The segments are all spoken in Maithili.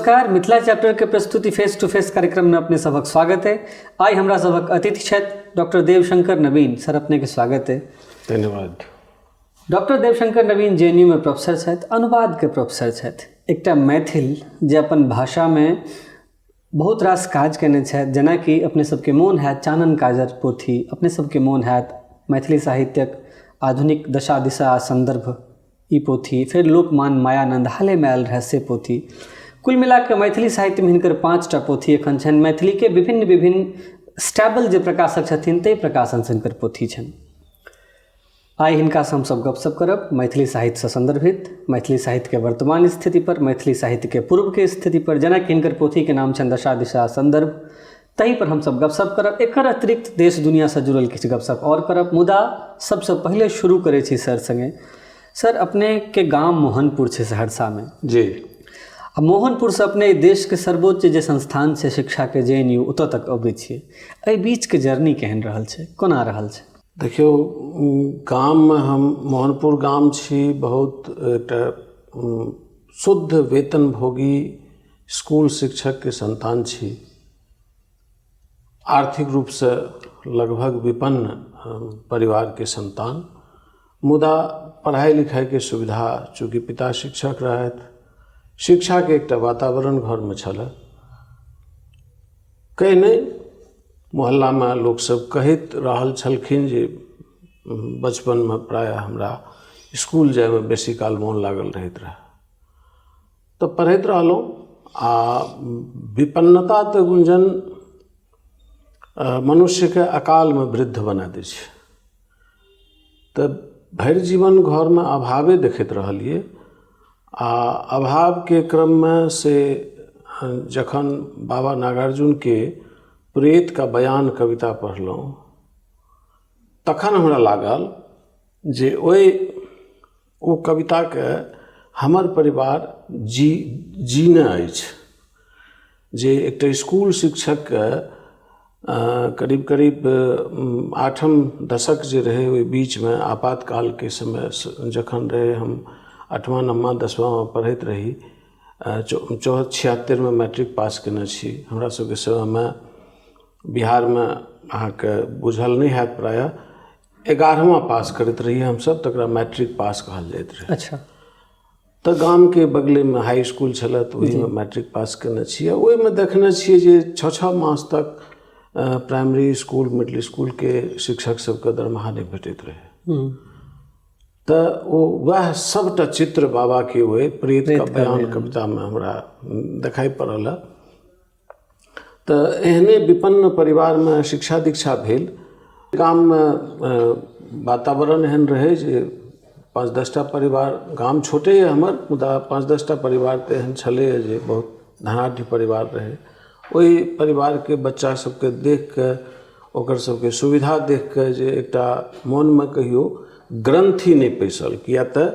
नमस्कार। मिथिला चैप्टर के प्रस्तुति फेस टू फेस कार्यक्रम में अपने सबक स्वागत है। आइ हमरा सबक अतिथि छथि डॉक्टर देवशंकर नवीन सर, अपने के स्वागत है। धन्यवाद। डॉक्टर देवशंकर नवीन जेएनयू में प्रोफेसर छथि, अनुवाद के प्रोफेसर छथि। एकटा मैथिल जे अपन भाषा में बहुत रास काज केने छथि, जेनाकि अपने सबके मोन हैत चानन काजर पोथी, अपने सबके मोन हैत मैथिली साहित्यक आधुनिक दशा दिशा आ संदर्भ ई पोथी, फेर लोकमान मायानंद हालेमे आयल रहै से पोथी। कुल मिलाकऽ मैथिली साहित्यमे हिनकर 5टा पोथी एखन छनि। मैथिलीके विभिन्न विभिन्न स्टेबल जे प्रकाशक छथिन ताहि प्रकाशनसँ हिनकर पोथी छनि। आइ हिनकासँ हमसभ गपशप करब मैथिली साहित्यसँ सन्दर्भित, मैथिली साहित्यके वर्तमान स्थितिपर, मैथिली साहित्यके पूर्वके स्थितिपर, जेनाकि हिनकर पोथीके नाम छनि दशा दिशा सन्दर्भ, ताहि पर हमसभ गपशप करब। एकर अतिरिक्त देश दुनिआसँ जुड़ल किछु गपशप आओर करब। मुदा सबसँ पहिले शुरू करै छी सर सङ्गे। सर, अपनेके गाम मोहनपुर छै सहरसामे। जी। आ मोहनपुरसँ अपने देशके सर्वोच्च जे संस्थान छै शिक्षाके JNU ओतऽ तक अबै छियै। एहि बीचके जर्नी केहन रहल छै, कोना रहल छै? देखियौ, गाममे हम मोहनपुर गाम छी, बहुत एकटा शुद्ध वेतनभोगी स्कूल शिक्षकके संतान छी। आर्थिक रूपसँ लगभग विपन्न परिवारके संतान, मुदा पढ़ाइ लिखाइके सुविधा चूँकि पिता शिक्षक रहथि, शिक्षाके एकटा वातावरण घरमे छलए। कहि नहि मोहल्लामे लोकसभ कहैत रहल छलखिन जे बचपनमे प्रायः हमरा इसकुल जाइमे बेसी काल मोन लागल रहैत रहए, तऽ पढ़ैत रहलहुँ। आ विपन्नता तऽ गुंजन मनुष्यके अकालमे वृद्ध बना दै छै, तऽ भरि जीवन घरमे अभावे देखैत रहलियै। आ अभावके क्रममे से जखन बाबा नागार्जुनके प्रेत का बयान कविता पढ़लहुँ तखन हमरा लागल जे ओ कविताके हमर परिवार जीने अछि। जे एकटा इसकुल शिक्षकके करीब करीब 8म दशक जे रहै ओहि बीचमे आपातकालके समय जखन रहै, हम 8वां 9वां 10वांमे पढ़ैत रही, 76मे मैट्रिक पास केने छी। हमरा सबके समयमे बिहारमे अहाँके बुझल नहि हैत, प्रायः 11वां पास करैत रहियै हमसब, तकरा मैट्रिक पास कहल जाइत रहै। अच्छा। तऽ गामके बगलेमे हाई इसकुल छलै, तऽ ओहिमे मैट्रिक पास केने छियै। ओहिमे देखने छियै जे 6-6 मास तक प्राइमरी इसकुल मिडिल इसकुलके शिक्षक सबके दरमाहा नहि भेटैत रहै। तऽ ओ वएह सबटा चित्र बाबाके ओहि प्रेत का बयान कवितामे हमरा देखाइ पड़ल। तऽ एहने विपन्न परिवारमे शिक्षा दीक्षा भेल। गाममे वातावरण एहन रहै जे 5-10टा परिवार, गाम छोटे यऽ हमर, मुदा 5-10टा परिवार तऽ एहन छलैए जे बहुत धनाढ्य परिवार रहै। ओहि परिवारके बच्चा सबके देखिकऽ, ओकर सबके सुविधा देखिकऽ जे एकटा मोनमे कहियो ग्रन्थि नहि पैसल, किया तऽ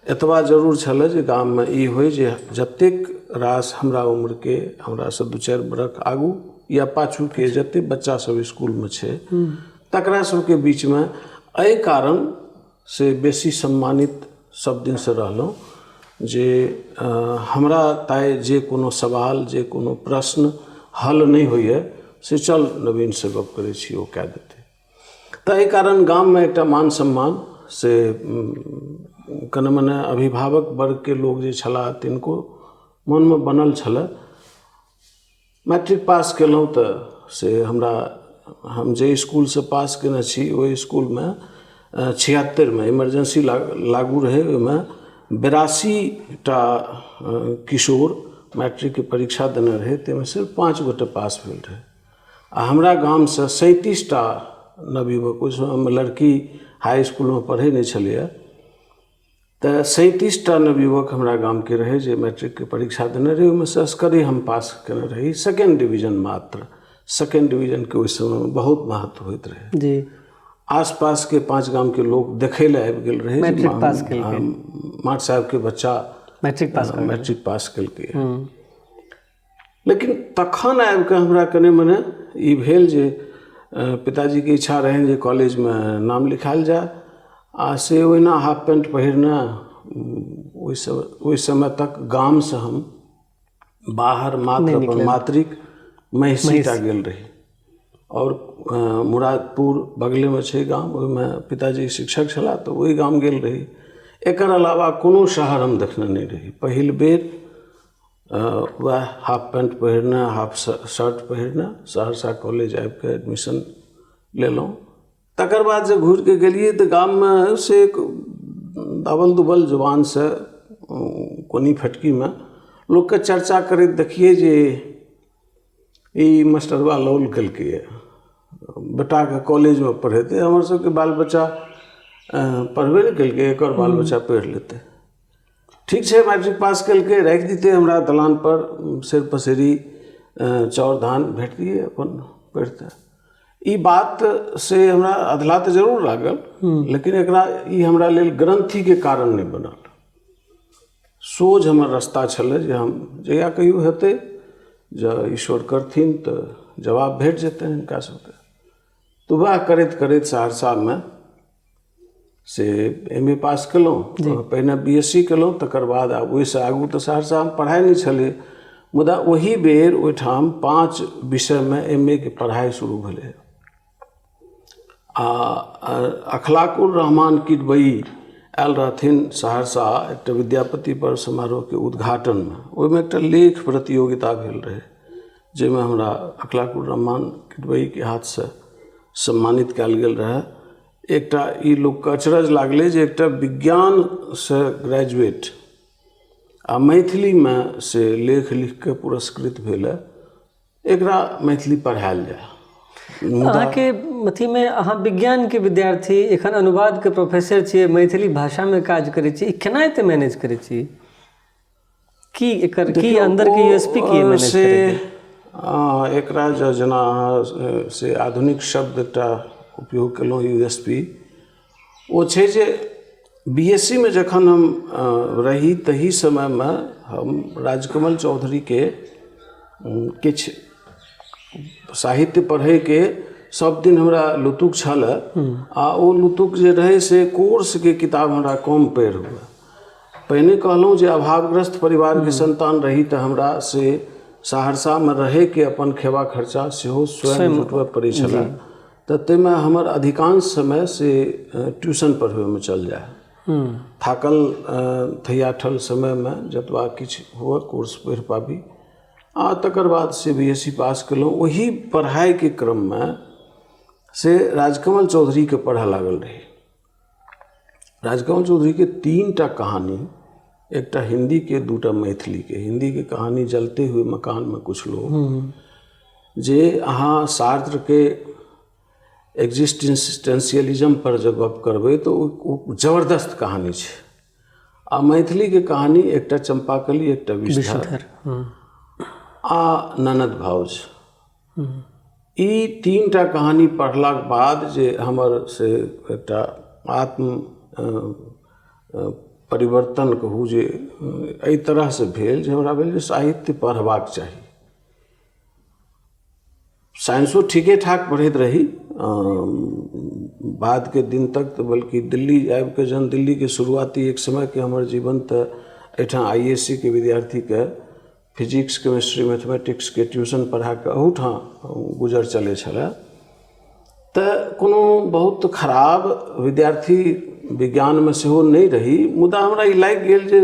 एतबा जरूर छलै जे गाममे ई होइ जे जतेक रास हमरा उम्रके, हमरासँ 2-4 बरख आगू या पाछूके जतेक बच्चा सब इसकुलमे छै तकरा सबके बीचमे एहि कारण से बेसी सम्मानित सब दिनसँ रहलहुँ जे हमरा ताहि जे कोनो सवाल जे कोनो प्रश्न हल नहि होइए से चल नवीनसँ गप करै छी, ओ कए देतै। ताहि कारण गाममे एकटा मान सम्मान से कने मने अभिभावक वर्गके लोक जे छलाह तिनको मोनमे बनल छलए। मैट्रिक पास केलहुँ तऽ से हमरा, हम जे इसकुलसँ पास केने छी ओहि इसकुलमे 76मे इमरजेंसी लागू रहै, ओहिमे 82टा किशोर मैट्रिकके परीक्षा देने रहै, ताहिमे सिर्फ 5 गोटे पास भेल रहै। आ हमरा गामसँ 37टा नवयुवक, ओहि समयमे लड़की हाई इसकुलमे पढ़ै नहि छलैए, तऽ 37टा नवयुवक हमरा गामके रहै जे मैट्रिकके परीक्षा देने रहै। ओहिमे सँ असगरे हम पास केने रही सेकेण्ड डिवीजन मात्र। सेकेण्ड डिवीजनके ओहि समयमे बहुत महत्व होइत रहै। जी। आसपासके 5 गामके लोक देखै लए आबि गेल रहै, मैट्रिक पास केलकै, मास्टर साहेबके बच्चा मैट्रिक पास केलकै। लेकिन तखन आबिकऽ हमरा कने मने ई भेल जे पिताजीके इच्छा रहनि जे कॉलेजमे नाम लिखायल जाय, आ से ओहिना हाफ पैंट पहिरने ओहि समय तक गामसँ हम बाहर मात्र अपन मातृक महिषी टा गेल रही। आओर मुरादपुर बगलेमे छै गाम, ओहिमे पिताजी शिक्षक छलाह तऽ ओहि गाम गेल रही। एकर अलावा कोनो शहर हम देखने नहि रही। पहिल बेर वएह हाफ पैंट पहिरने, हाफ शर्ट पहिरने सहरसा कॉलेज आबिके एडमिशन लेलहुँ। तकर बाद जे घुरिके गेलियै तऽ गाममे से दाबल दुबल जुबानसँ कोनी फटकीमे लोकके चर्चा करैत देखियै जे ई मास्टरबा लौल केलकैए, बेटाके कॉलेजमे पढ़ेतै, हमर सबके बाल बच्चा पढ़बे नहि केलकै, एकर बाल बच्चा पढ़ि लेतै। ठीक छै, मैट्रिक पास केलकै, राखि दितै हमरा दलानपर, सेर पसेरी चाउर धान भेटतियै, अपन पढ़ितै। ई बात से हमरा अधला तऽ जरूर लागल, लेकिन एकरा ई हमरा लेल ग्रन्थिके कारण नहि बनल। सोझ हमर रस्ता छलै जे हम जहिया कहियो हेतै, जँ ईश्वर करथिन तऽ जवाब भेट जेतै हिनका सबके। तऽ वएह करैत करैत सहरसामे से एम ए पास केलहुँ, पहिने बी एस सी केलहुँ, तकर बाद आब ओहिसँ आगू तऽ सहरसामे पढ़ाइ नहि छलै, मुदा ओही बेर ओहिठाम 5 विषयमे एम ए के पढ़ाइ शुरू भेलै। आ अखलाकुर रहमान किदवई आयल रहथिन सहरसा एकटा विद्यापति पर्व समारोहके उद्घाटनमे, ओहिमे एकटा लेख प्रतियोगिता भेल रहै जाहिमे हमरा अखलाकुर रहमान किदवईके हाथसँ सम्मानित कयल गेल रहै। एकटा ई लोकके अचरज लागलै जे एकटा विज्ञानसँ ग्रेजुएट आ मैथिलीमे से लेख लिखिके पुरस्कृत भेल हँ, एकरा मैथिली पढ़ायल जाय। अहाँके अथीमे अहाँ विज्ञानके विद्यार्थी, एखन अनुवादके प्रोफेसर छियै, मैथिली भाषामे काज करै छी, ई केना एते मैनेज करै छी? की एकर की अन्दरके यूएसपी की मैनेज से एकरा जेना अहाँ से आधुनिक शब्द एकटा उपयोग केलहुँ यूएसपी, ओ छै जे बी एस सी मे जखन हम रही तही समयमे हम राजकमल चौधरीके किछु साहित्य पढ़ैके सब दिन हमरा लुतुक छल, आ ओ लुतुक जे रहै से कोर्सके किताब हमरा कम पढ़ि हुए। पहिने कहलहुँ जे अभावग्रस्त परिवारके संतान रही तऽ हमरा से सहरसामे रहैके अपन खेबा खर्चा सेहो स्वयं जुटबऽ पड़ै छलै, तऽ ताहिमे हमर अधिकांश समय से ट्यूशन पढ़बैमे चल जाय। थाकल थैयाठल समयमे जतबा किछु हुए कोर्स पढ़ि पाबी। आ तकर बाद से बी एस सी पास केलहुँ। ओही पढ़ाइके क्रममे से राजकमल चौधरीके पढ़ऽ लागल रही। राजकमल चौधरीके 3 टा कहानी, एकटा हिन्दीके, 2टा मैथिलीके। हिन्दीके कहानी जलते हुए मकानमे कुछ लोग, जे अहाँ सार्त्रके एग्जिस्टेंशियलिज्म पर जे गप करबै तऽ ओ जबरदस्त कहानी छै। आ मैथिलीके कहानी एकटा चंपाकली, एकटा विषधर आ ननद भाउज, ई 3 टा कहानी पढ़लाक बाद जे हमर से एकटा आत्म परिवर्तन कहू जे एहि तरहसँ भेल जे हमरा भेल जे साहित्य पढ़बाक चाही। साइंसो ठीके ठाक पढ़ैत रही बादके दिन तक, तऽ बल्कि दिल्ली आबिके जहन दिल्लीके शुरुआती एक समयके हमर जीवन तऽ एहिठाम I S C के विद्यार्थीके फिजिक्स केमिस्ट्री मैथमेटिक्सके ट्यूशन पढ़ाकऽ अहूठाम गुजर चलै छलै, तऽ कोनो बहुत खराब विद्यार्थी विज्ञानमे सेहो नहि रही, मुदा हमरा ई लागि गेल जे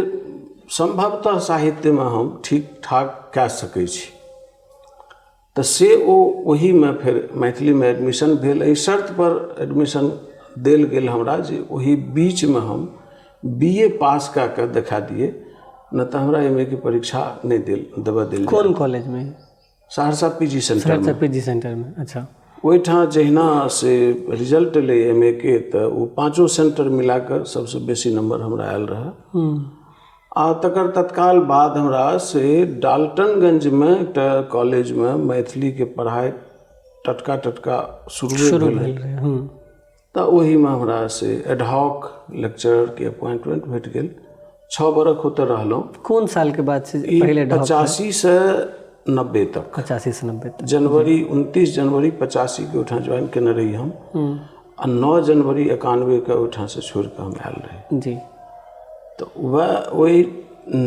सम्भवतः साहित्यमे हम ठीक ठाक कए सकै छी। तऽ से ओ ओहीमे फेर मैथिलीमे एडमिशन भेल। एहि शर्तपर एडमिशन देल गेल हमरा जे ओही बीचमे हम बी ए पास कए कऽ देखा दियै, नहि तऽ हमरा एम ए के परीक्षा नहि देल देबऽ देल। कोन कॉलेजमे? Saharsa P G centre. Saharsa P G सेंटरमे, अच्छा। ओहिठाम जहिना से रिजल्ट एलै एम ए के, तऽ ओ 5 सेंटर मिलाकऽ सबसँ बेसी नंबर हमरा आयल रहए। आ तकर तत्काल बाद हमरा से डाल्टनगंजमे एकटा कॉलेजमे मैथिलीके पढ़ाइ टटका टटका शुरू भेल रहै, तऽ ओहिमे हमरा से एडहॉक लेक्चररके अपॉइंटमेंट भेट गेल। 6 बरख ओतऽ रहलहुँ। कोन सालके बात छै पहिले? 85 से 90 तक। 85 से 90 तक। जनवरी 29 जनवरी 85 के ओहिठाम ज्वाइन केने रही हम, आ 9 जनवरी 91 के ओहिठाम से छोड़िकऽ हम आयल रही। जी। तऽ वएह ओहि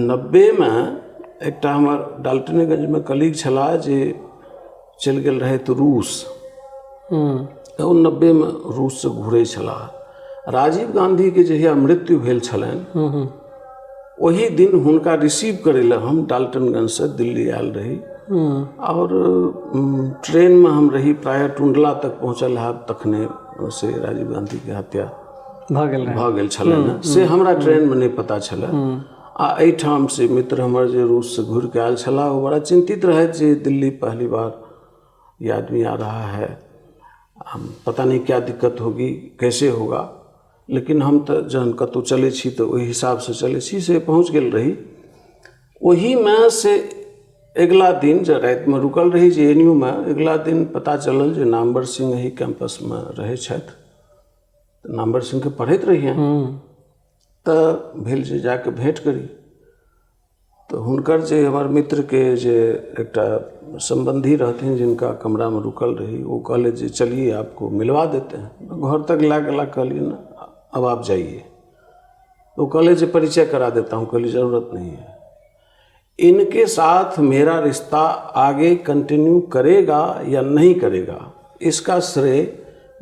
90 मे एकटा हमर डाल्टनेगंजमे कलीग छलाह जे चलि गेल रहथि रूस। तऽ ओ 90मे रूससँ घुरै छलाह। राजीव गांधीके जहिया मृत्यु भेल छलनि ओही दिन हुनका रिसीव करै लए हम डाल्टनगंजसँ दिल्ली आयल रही आओर ट्रेनमे हम रही, प्रायः टुंडला तक पहुँचल हैब तखने से राजीव गांधीके हत्या भऽ गेल छलनि। से हमरा ट्रेनमे नहि पता छलए। आ एहिठाम से मित्र हमर जे रूससँ घुरिके आयल छलाह ओ बड़ा चिन्तित रहथि जे दिल्ली पहली बार ये आदमी आ रहा है, पता नहीं क्या दिक्कत होगी, कैसे होगा। लेकिन हम तऽ जहन कतहु चलै छी तऽ ओहि हिसाबसँ चलै छी, से पहुँच गेल रही। ओहीमे से अगिला दिन जे रातिमे रुकल रही जे एन यू मे, अगिला दिन पता चलल जे नामवर सिंह एहि कैंपसमे रहै छथि। तऽ नामवर सिंहके पढ़ैत रहियनि, तऽ भेल जे जाकऽ भेँट करी। तऽ हुनकर जे हमर मित्रके जे एकटा सम्बन्धी रहथिन जिनका कमरामे रुकल रही, ओ कहलथि जे चलिए आपको मिलवा देते हैं। घर तक लए गेला, कहलियै ना अब आप जाइए। ओ कहले जे परिचय करा देता हूँ। कहलियै जरूरत नहीं है, इनके साथ मेरा रिश्ता आगे कंटिन्यू करेगा या नहीं करेगा इसका श्रेय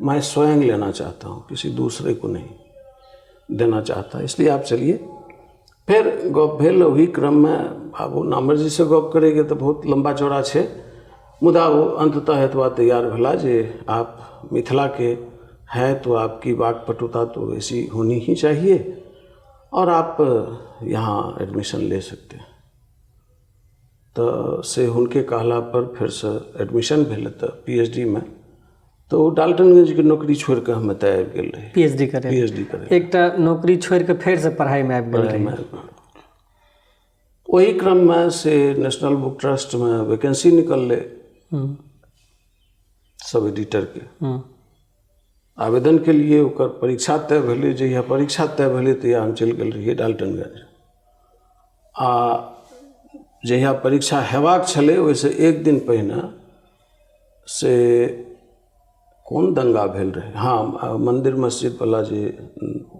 मैं स्वयं लेना चाहता हूँ, किसी दूसरे को नहीं देना चाहता, इसलिए आप चलिए। फेर गप भेल। ओही क्रममे आब ओ नामवर जीसँ गप करैके तऽ बहुत लम्बा चौड़ा छै, मुदा ओ अन्ततः एतबा तैयार भेला जे आप मिथिलाके हैं तो आपकी वाक्पटुता तो ऐसी होनी ही चाहिए और आप यहाँ एडमिशन ले सकते हैं। तऽ से हुनके कहला पर फेरसँ एडमिशन भेल तऽ पी एच डी मे। तऽ ओ डाल्टनगंजके नौकरी छोड़ि कऽ हम एतऽ आबि गेल रही पीएचडी करे। पीएचडी करे। एकटा नौकरी छोड़ि कऽ फेरसँ पढ़ाइमे आबि गेल रही। ओहि क्रममे से नेशनल बुक ट्रस्टमे वैकेंसी निकललै सब एडिटरके, आवेदन केलिए, ओकर परीक्षा तय भेलै। जहिया परीक्षा तय भेलै तहिया हम चलि गेल रहियै डाल्टनगंज, आ जहिया परीक्षा हेबाक छलै ओहिसँ एक दिन पहिने से कोन दंगा भेल रहै, हँ मन्दिर मस्जिदवला जे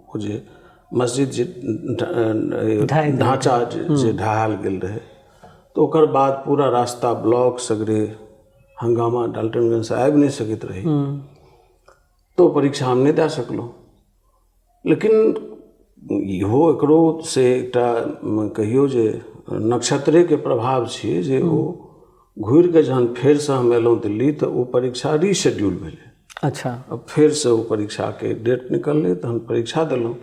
ओ जे मस्जिद जे ढाँचा जे ढहायल गेल रहै, तऽ ओकर बाद पूरा रास्ता ब्लॉक, सगरे हंगामा, डाल्टनगंजसँ आबि नहि सकैत रही, तऽ ओ परीक्षा हम नहि दए सकलहुँ। लेकिन इहो एकरो से एकटा कहियौ जे नक्षत्रेके प्रभाव छियै जे ओ घुरिके जहन फेरसँ हम एलहुँ दिल्ली तऽ ओ परीक्षा रिशेड्यूल भेलै। अच्छा। फेरसँ ओ परीक्षाके डेट निकललै तऽ हम परीक्षा देलहुँ।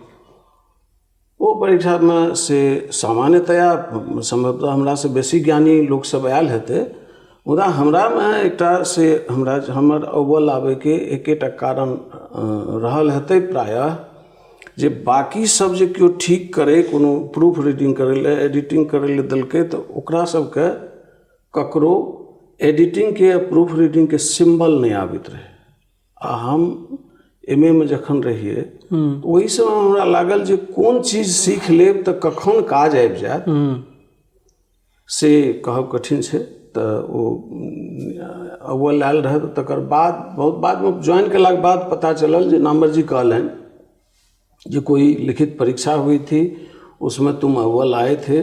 ओ परीक्षामे से सामान्यतया सम्भवतः हमरासँ बेसी ज्ञानी लोकसभ आयल हेतै, मुदा हमरामे एकटा से हमरा हमर अव्वल आबैके एकेटा कारण रहल हेतै प्रायः जे बाँकी सब जे केओ ठीक करै, कोनो प्रूफ रीडिंग करै लए, एडिटिंग करै लए देलकै, तऽ ओकरा सबके ककरो एडिटिंगके प्रूफ रीडिंगके सिम्बल नहि आबैत रहै। आ हम एम ए मे जखन रहियै ओहि समय हमरा लागल जे कोन चीज सीख लेब तऽ कखन काज आबि जायत से कहब कठिन छै। तऽ ओ अव्वल आयल रहै। तऽ तकर बाद बहुत बादमे ज्वाइन केलाके बाद पता चलल जे नामवर जी कहलनि जे कोई लिखित परीक्षा हुई थी उसमें तुम अव्वल आए थे,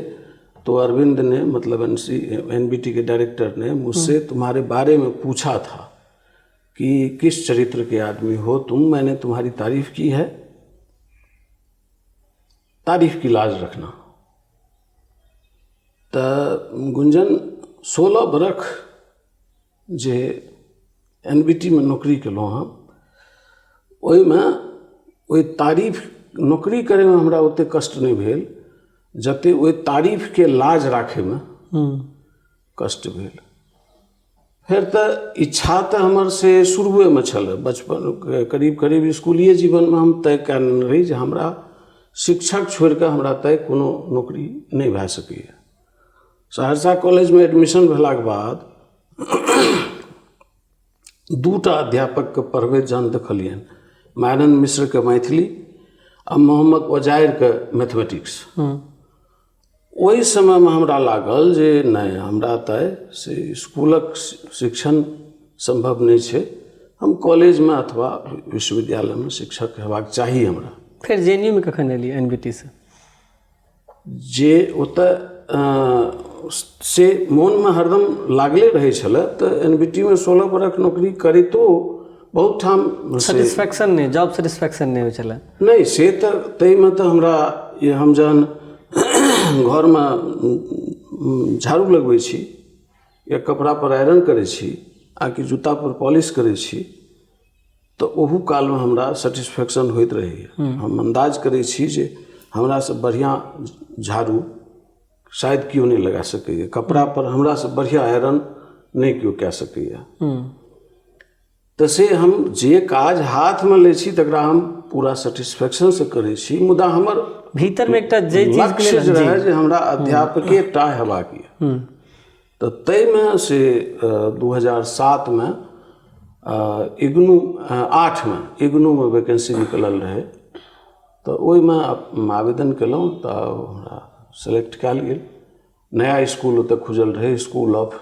तो अरविंद ने मतलब एन बी टी के डायरेक्टर ने मुझसे तुम्हारे बारे में पूछा था कि किस चरित्र के आदमी हो तुम, मैंने तुम्हारी तारीफ की है, तारीफ की लाज रखना। तऽ गुंजन, 16 बरख जे एन बी टी मे नौकरी केलहुँ हम, ओहिमे ओहि तारीफ नौकरी करैमे हमरा ओतेक कष्ट नहि भेल जतेक ओहि तारीफके लाज राखैमे कष्ट भेल। फेर तऽ इच्छा तऽ हमर से शुरुएमे छलए, बचपन करीब करीब इसकुलिए जीवनमे हम तय कए लेने रही जे हमरा शिक्षक छोड़िकऽ हमरा तय कोनो नौकरी नहि भए सकैए। सहरसा कॉलेजमे एडमिशन भेलाके बाद दूटा अध्यापकके पढ़बैत जहन देखलियनि, मायानन्द मिश्रके मैथिली आ मोहम्मद ओजाइरके मैथमेटिक्स, ओहि समयमे हमरा लागल जे नहि, हमरा तऽ से इसकुलक शिक्षण सम्भव नहि छै, हम कॉलेजमे अथवा विश्वविद्यालयमे शिक्षक हेबाक चाही हमरा। फेर जे एन यू मे कखन एलियै एन बी टी सँ? जे ओतऽ से मोनमे हरदम लागले रहै छलै। तऽ NBT मे 16 बरख नौकरी करितो बहुत ठाम सेटिस्फैक्शन नहि, जॉब सेटिस्फैक्शन नहि होइ छलै? नहि, से तऽ ताहिमे तऽ हमरा हम जहन घरमे झाड़ू लगबै छी या कपड़ापर आयरन करै छी आकि जूतापर पॉलिश करै छी, तऽ ओहू कालमे हमरा सेटिस्फैक्शन होइत रहैए। हम अन्दाज करै छी जे हमरासँ बढ़िआँ झाड़ू शायद केओ नहि लगा सकैए, कपड़ापर हमरासँ बढ़िआँ आयरन नहि केओ कए सकैए। तऽ से हम जे काज हाथमे लै छी तकरा हम पूरा सेटिस्फैक्शनसँ करै छी, मुदा हमर भीतरमे एकटा जे लक्ष्य जे रहै जे हमरा अध्यापके टा हेबाक यऽ, तऽ ताहिमे से 2007मे इग्नू, 8मे इग्नूमे वैकेन्सी निकलल रहै, तऽ ओहिमे आवेदन केलहुँ तऽ हमरा सेलेक्ट कयल गेल। नया इसकुल ओतऽ खुजल रहै, school of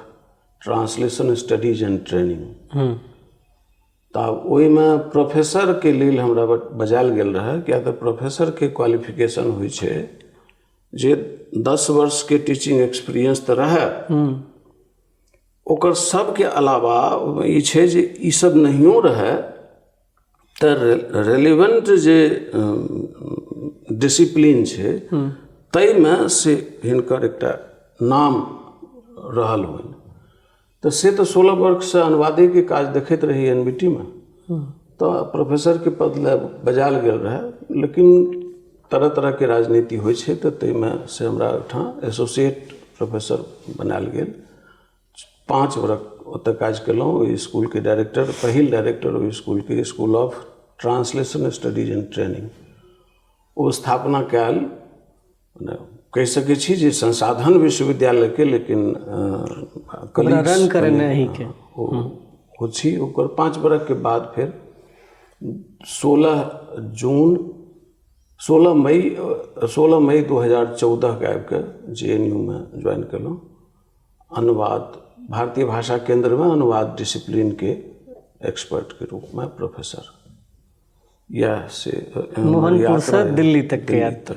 translation studies and training. तऽ ओहिमे प्रोफेसरके लेल हमरा बजायल गेल रहै, किया तऽ प्रोफेसरके क्वालिफिकेशन होइ छै जे 10 वर्षके टीचिंग एक्सपीरियंस तऽ रहै, ओकर सबके अलावा ओहिमे ई छै जे ई सब नहियो रहै तऽ रेलिवेंट जे डिसिप्लीन छै ताहिमे से हिनकर एकटा नाम रहल होइन। तऽ से तऽ 16 वर्षसँ अनुवादेके काज देखैत रही NBT मे, तऽ प्रोफेसरके पद लए बजायल गेल रहै, लेकिन तरह तरहके राजनीति होइ छै, तऽ ताहिमे से हमरा ओहिठाम एसोसिएट प्रोफेसर बनायल गेल। 5 बरख ओतऽ काज केलहुँ। ओहि इसकुलके डायरेक्टर, पहिल डायरेक्टर ओहि इसकुलके, school of translation studies and training, ओ स्थापना कयल, कहि सकै छी जे संसाधन विश्वविद्यालयके, लेकिन रन करेने अहीँके ओ छी। ओकर 5 बरखके बाद फेर 16 मई 2014के आबिकऽ JNU मे ज्वाइन केलहुँ, अनुवाद, भारतीय भाषा केन्द्रमे अनुवाद डिसिप्लिनके एक्सपर्टके रूपमे प्रोफेसर। इएह से मोहनपुरसँ दिल्ली तकके यात्रा।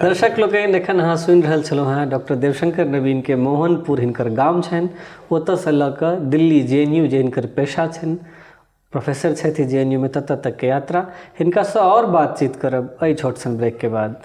दर्शक लोकनि, एखन अहाँ सुनि रहल छलहुँ हेँ डॉक्टर देवशंकर नवीनके। मोहनपुर हिनकर गाम छनि, ओतऽसँ लऽ कऽ दिल्ली JNU जे हिनकर पेशा छनि, प्रोफेसर छथि JNU मे, ततऽ तकके यात्रा। हिनकासँ आओर बातचीत करब एहि छोट सन ब्रेकके बाद।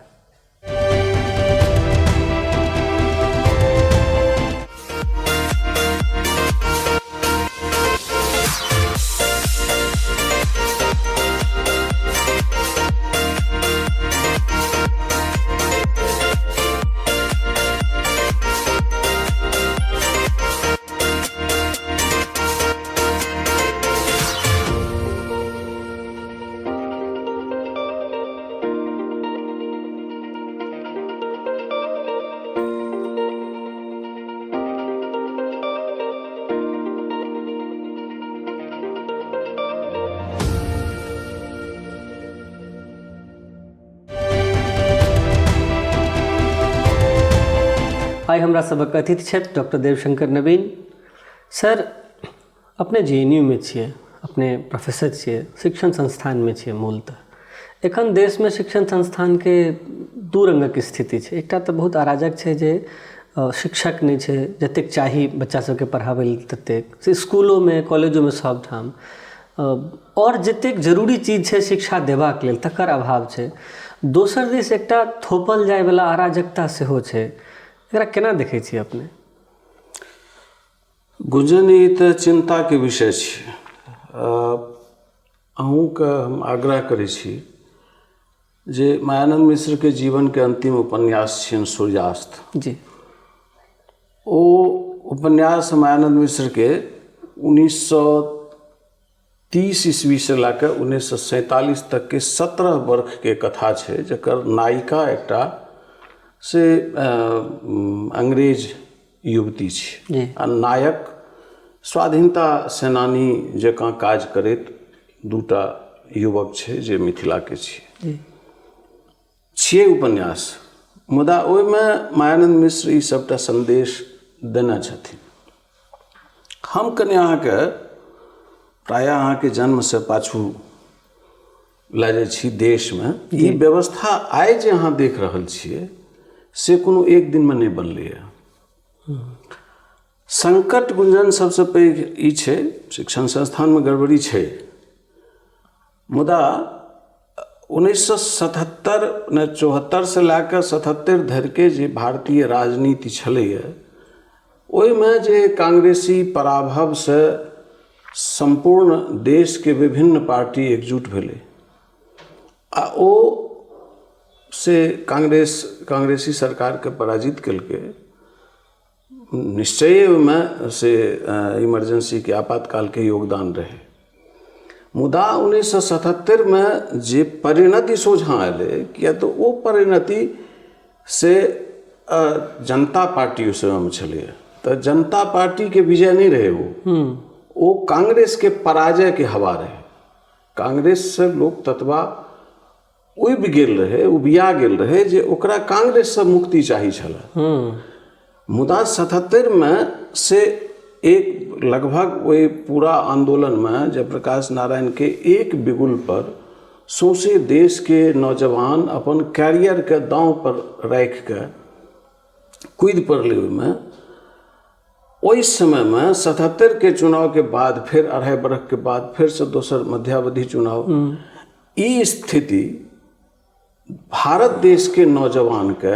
आइ हमरा सभक अतिथि छथि डॉक्टर देवशंकर नवीन सर। अपने JNU मे छियै, अपने प्रोफेसर छियै, शिक्षण संस्थानमे छियै। मूलतः एखन देशमे शिक्षण संस्थानके दू रङ्गक स्थिति छै। एकटा तऽ बहुत अराजक छै जे शिक्षक नहि छै जतेक चाही बच्चा सबके पढ़ाबै लेल ततेक, से इसकुलोमे, कॉलेजोमे, सबठाम। आओर जतेक जरूरी चीज छै शिक्षा देबाक लेल तकर अभाव छै। दोसर दिस एकटा थोपल जायवला अराजकता सेहो छै। एकरा केना देखै छियै अपने? गुंजन, ई तऽ चिन्ताके विषय छै। अहूँके हम आग्रह करै छी जे मायानन्द मिश्रके जीवनके अन्तिम उपन्यास छियनि सूर्यास्त। ओ उपन्यास मायानन्द मिश्रके 1930 ईस्वीसँ लए कऽ 1947 तकके 17 वर्षके कथा छै, जकर नायिका एकटा से अंग्रेज युवती छै आ नायक स्वाधीनता सेनानी जकाँ काज करैत दूटा युवक छै जे मिथिलाके छियै। छियै उपन्यास, मुदा ओहिमे मायानन्द मिश्र ई सबटा सन्देश देने छथिन। हम कनि अहाँके प्रायः अहाँके जन्मसँ पाछू लए जाइ छी। देशमे ई व्यवस्था आइ जे अहाँ देख रहल छियै से कोनो एक दिनमे नहि बनलैए। संकट गुंजन सबसँ पैघ ई छै, शिक्षण संस्थानमे गड़बड़ी छै, मुदा 1977 नहि 74सँ लए कऽ 77 धरिके जे भारतीय राजनीति छलैए ओहिमे जे कांग्रेसी पराभवसँ सम्पूर्ण देशके विभिन्न पार्टी एकजुट भेलै आ ओ से कांग्रेसी सरकारके पराजित केलकै। निश्चये ओहिमे से इमरजेंसीके आपातकालके योगदान रहै, मुदा 1977मे जे परिणति सोझाँ एलै, किया तऽ ओ परिणति से जनता पार्टी ओहि समयमे छलैए, तऽ जनता पार्टीके विजय नहि रहै, ओ कांग्रेसके पराजयके हवा रहै। कांग्रेससँ लोक ततबा उबि गेल रहै, उबिया गेल रहै जे ओकरा कांग्रेससँ मुक्ति चाही छलै। मुदा 77मे से एक लगभग ओहि पूरा आन्दोलनमे जयप्रकाश नारायणके एक बिगुल पर सौंसे देशके नौजवान अपन कैरियरके दाँव पर राखिके कूदि पड़लै ओहिमे। ओहि समयमे 77के चुनावके बाद फेर 2.5 बरखके बाद फेरसँ दोसर मध्यावधि चुनाव, ई स्थिति भारत देशके नौजवानके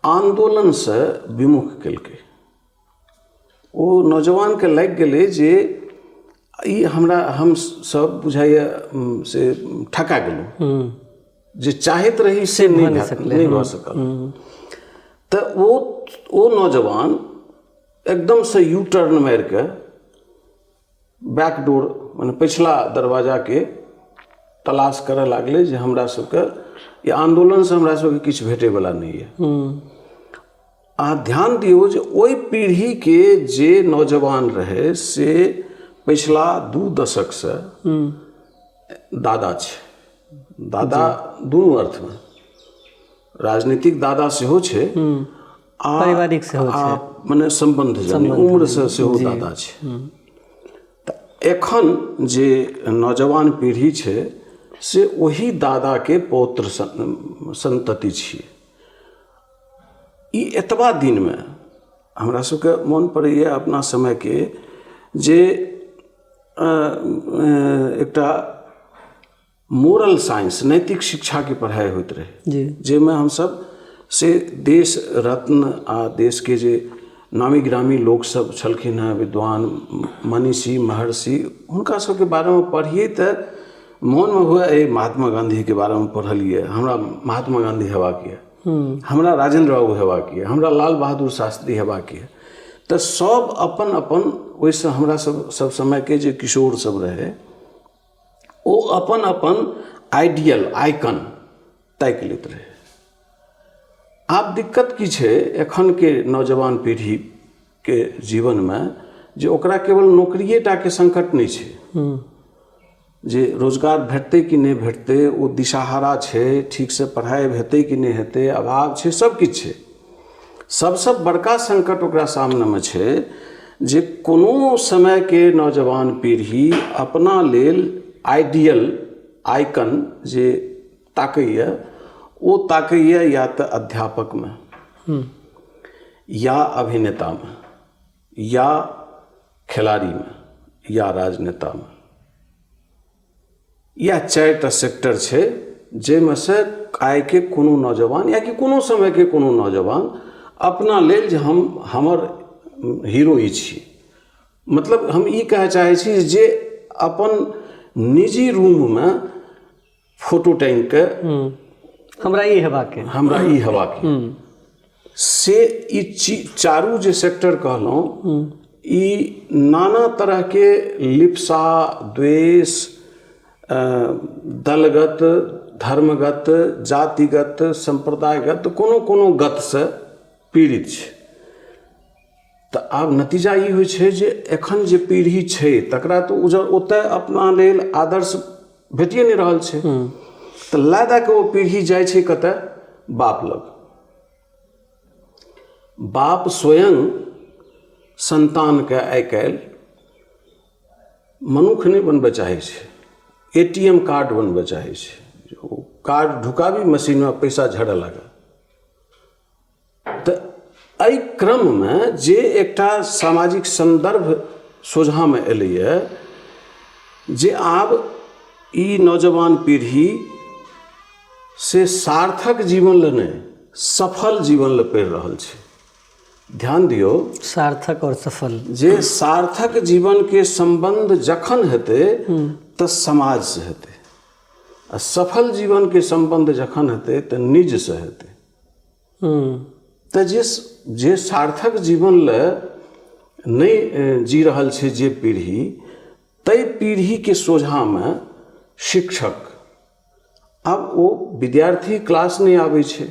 आन्दोलनसँ विमुख केलकै। ओ नौजवानके लागि गेलै जे ई हमरा हम सब बुझाइए से ठका गेलहुँ, जे चाहैत रही से नहि भऽ सकल। तऽ ओ नौजवान एकदमसँ यू टर्न मारिके बैक डोर मने पछिला दरवाजाके तलाश करऽ लागलै जे हमरा सबके ई आन्दोलनसँ हमरा सबके किछु भेटैवला नहि यऽ। अहाँ ध्यान दियौ जे ओहि पीढ़ीके जे नौजवान रहै से पछिला 2 दशकसँ दादा छै, दादा दुनू अर्थमे, राजनीतिक दादा सेहो छै आ पारिवारिक सेहो छै, मने सम्बन्ध उम्रसँ सेहो दादा छै। तऽ एखन जे नौजवान पीढ़ी छै से ओही दादाके पौत्र सन्तति छियै। ई एतबा दिनमे हमरा सबके मोन पड़ैए अपना समयके जे एकटा मोरल साइंस नैतिक शिक्षाके पढ़ाइ होइत रहै, जाहिमे हमसब से देश रत्न आ देशके जे नामी गिरामी लोकसब छलखिन हेँ, विद्वान मनीषी महर्षि, हुनका सबके बारेमे पढ़िए तऽ मोनमे हुए ए महात्मा गाँधीके बारेमे पढ़लियै, हमरा महात्मा गाँधी हेबाक यऽ, हमरा राजेन्द्र बाबू हेबाक यऽ, हमरा लाल बहादुर शास्त्री हेबाक यऽ। तऽ सब अपन अपन ओहिसँ हमरा सब सब समयके जे किशोर सब रहै ओ अपन अपन आइडियल आइकन ताकि लैत रहै। आब दिक्कत की छै एखनके नौजवान पीढ़ीके जीवनमे जे ओकरा केवल नौकरिए टाके संकट नहि छै, जे रोजगार भेटतै कि नहि भेटतै, ओ दिशाहारा छै, ठीकसँ पढ़ाइ हेतै कि नहि हेतै, अभाव छै, सब किछु छै। सबसँ बड़का संकट ओकरा सामनेमे छै जे कोनो समयके नौजवान पीढ़ी अपना लेल आइडियल आइकन जे ताकैए ओ ताकैए या तऽ अध्यापकमे या अभिनेतामे या खेलाड़ीमे या राजनेतामे। इएह 4टा सेक्टर छै जाहिमे से आइके कोनो नौजवान या कि कोनो समयके कोनो नौजवान अपना लेल जे हम हमर हीरो ई छी, मतलब हम ई कहऽ चाहै छी जे अपन निजी रूममे फोटो टाँगिके हमरा ई हेबाक हमरा ई हेबाक से ई चारू जे सेक्टर कहलहुँ ई नाना तरहके लिप्सा, द्वेष, दलगत, धर्मगत, जातिगत, सम्प्रदायगत कोनो कोनो गतसँ पीड़ित छै। तऽ आब नतीजा ई होइ छै जे एखन जे पीढ़ी छै तकरा तऽ ओतऽ अपना लेल आदर्श भेटिए नहि रहल छै, तऽ लए दए कऽ ओ पीढ़ी जाइ छै कतऽ? बाप लग। बाप स्वयं सन्तानके आइ काल्हि मनुख नहि बनबऽ चाहै छै, ATM card बनबऽ चाहै छै। ओ कार्ड ढुकाबी मशीनमे पैसा झड़ऽ लागल। तऽ एहि क्रममे जे एकटा सामाजिक सन्दर्भ सोझाँमे एलैए जे आब ई नौजवान पीढ़ी से सार्थक जीवन लए नहि, सफल जीवन लए पढ़ि रहल छै। ध्यान दियौ, सार्थक और सफल। जे सार्थक जीवनके सम्बन्ध जखन हेतै तऽ समाजसँ हेतै, आ सफल जीवनके सम्बन्ध जखन हेतै तऽ निजसँ हेतै। तऽ जे जे सार्थक जीवन लए नहि जी रहल छै जे पीढ़ी, ताहि पीढ़ीके सोझाँमे शिक्षक, आब ओ विद्यार्थी क्लास नहि आबै छै।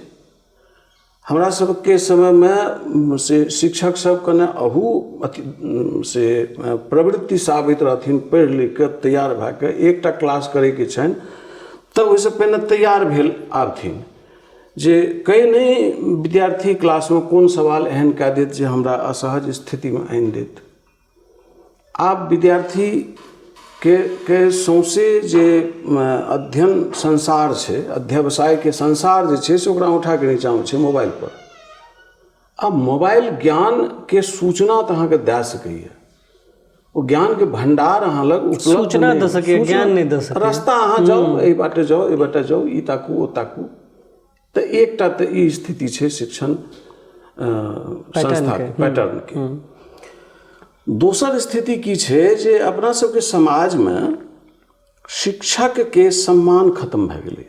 हमरा सबके समयमे से शिक्षक सब कने अहू अथी से प्रवृत्तिसँ आबैत रहथिन, पढ़ि लिखिके तैयार भए कऽ एकटा क्लास करैके छनि तऽ ओहिसँ पहिने तैयार भेल आबथिन जे कहीं नहि विद्यार्थी क्लासमे कोन सवाल एहन कए देत जे हमरा असहज स्थितिमे आनि देत। आब विद्यार्थीके के सौँसे जे अध्ययन संसार छै, अध्यवसायके संसार जे छै से ओकरा औँठाके नीचाँमे छै मोबाइलपर। आब मोबाइल ज्ञानके सूचना तऽ अहाँके दए सकैए, ओ ज्ञानके भण्डार अहाँ लग उपलब्ध सूचना दऽ सकैए, ज्ञान नहि दऽ सकैए। रास्ता अहाँ जाउ, एहि बाटे जाउ, एहि बाटे जाउ, ई ताकू, ओ ताकू। तऽ एकटा तऽ ई स्थिति छै शिक्षण संस्थाके पैटर्नके। दोसर स्थिति की छै जे अपना सबके समाजमे शिक्षकके सम्मान खत्म भए गेलै।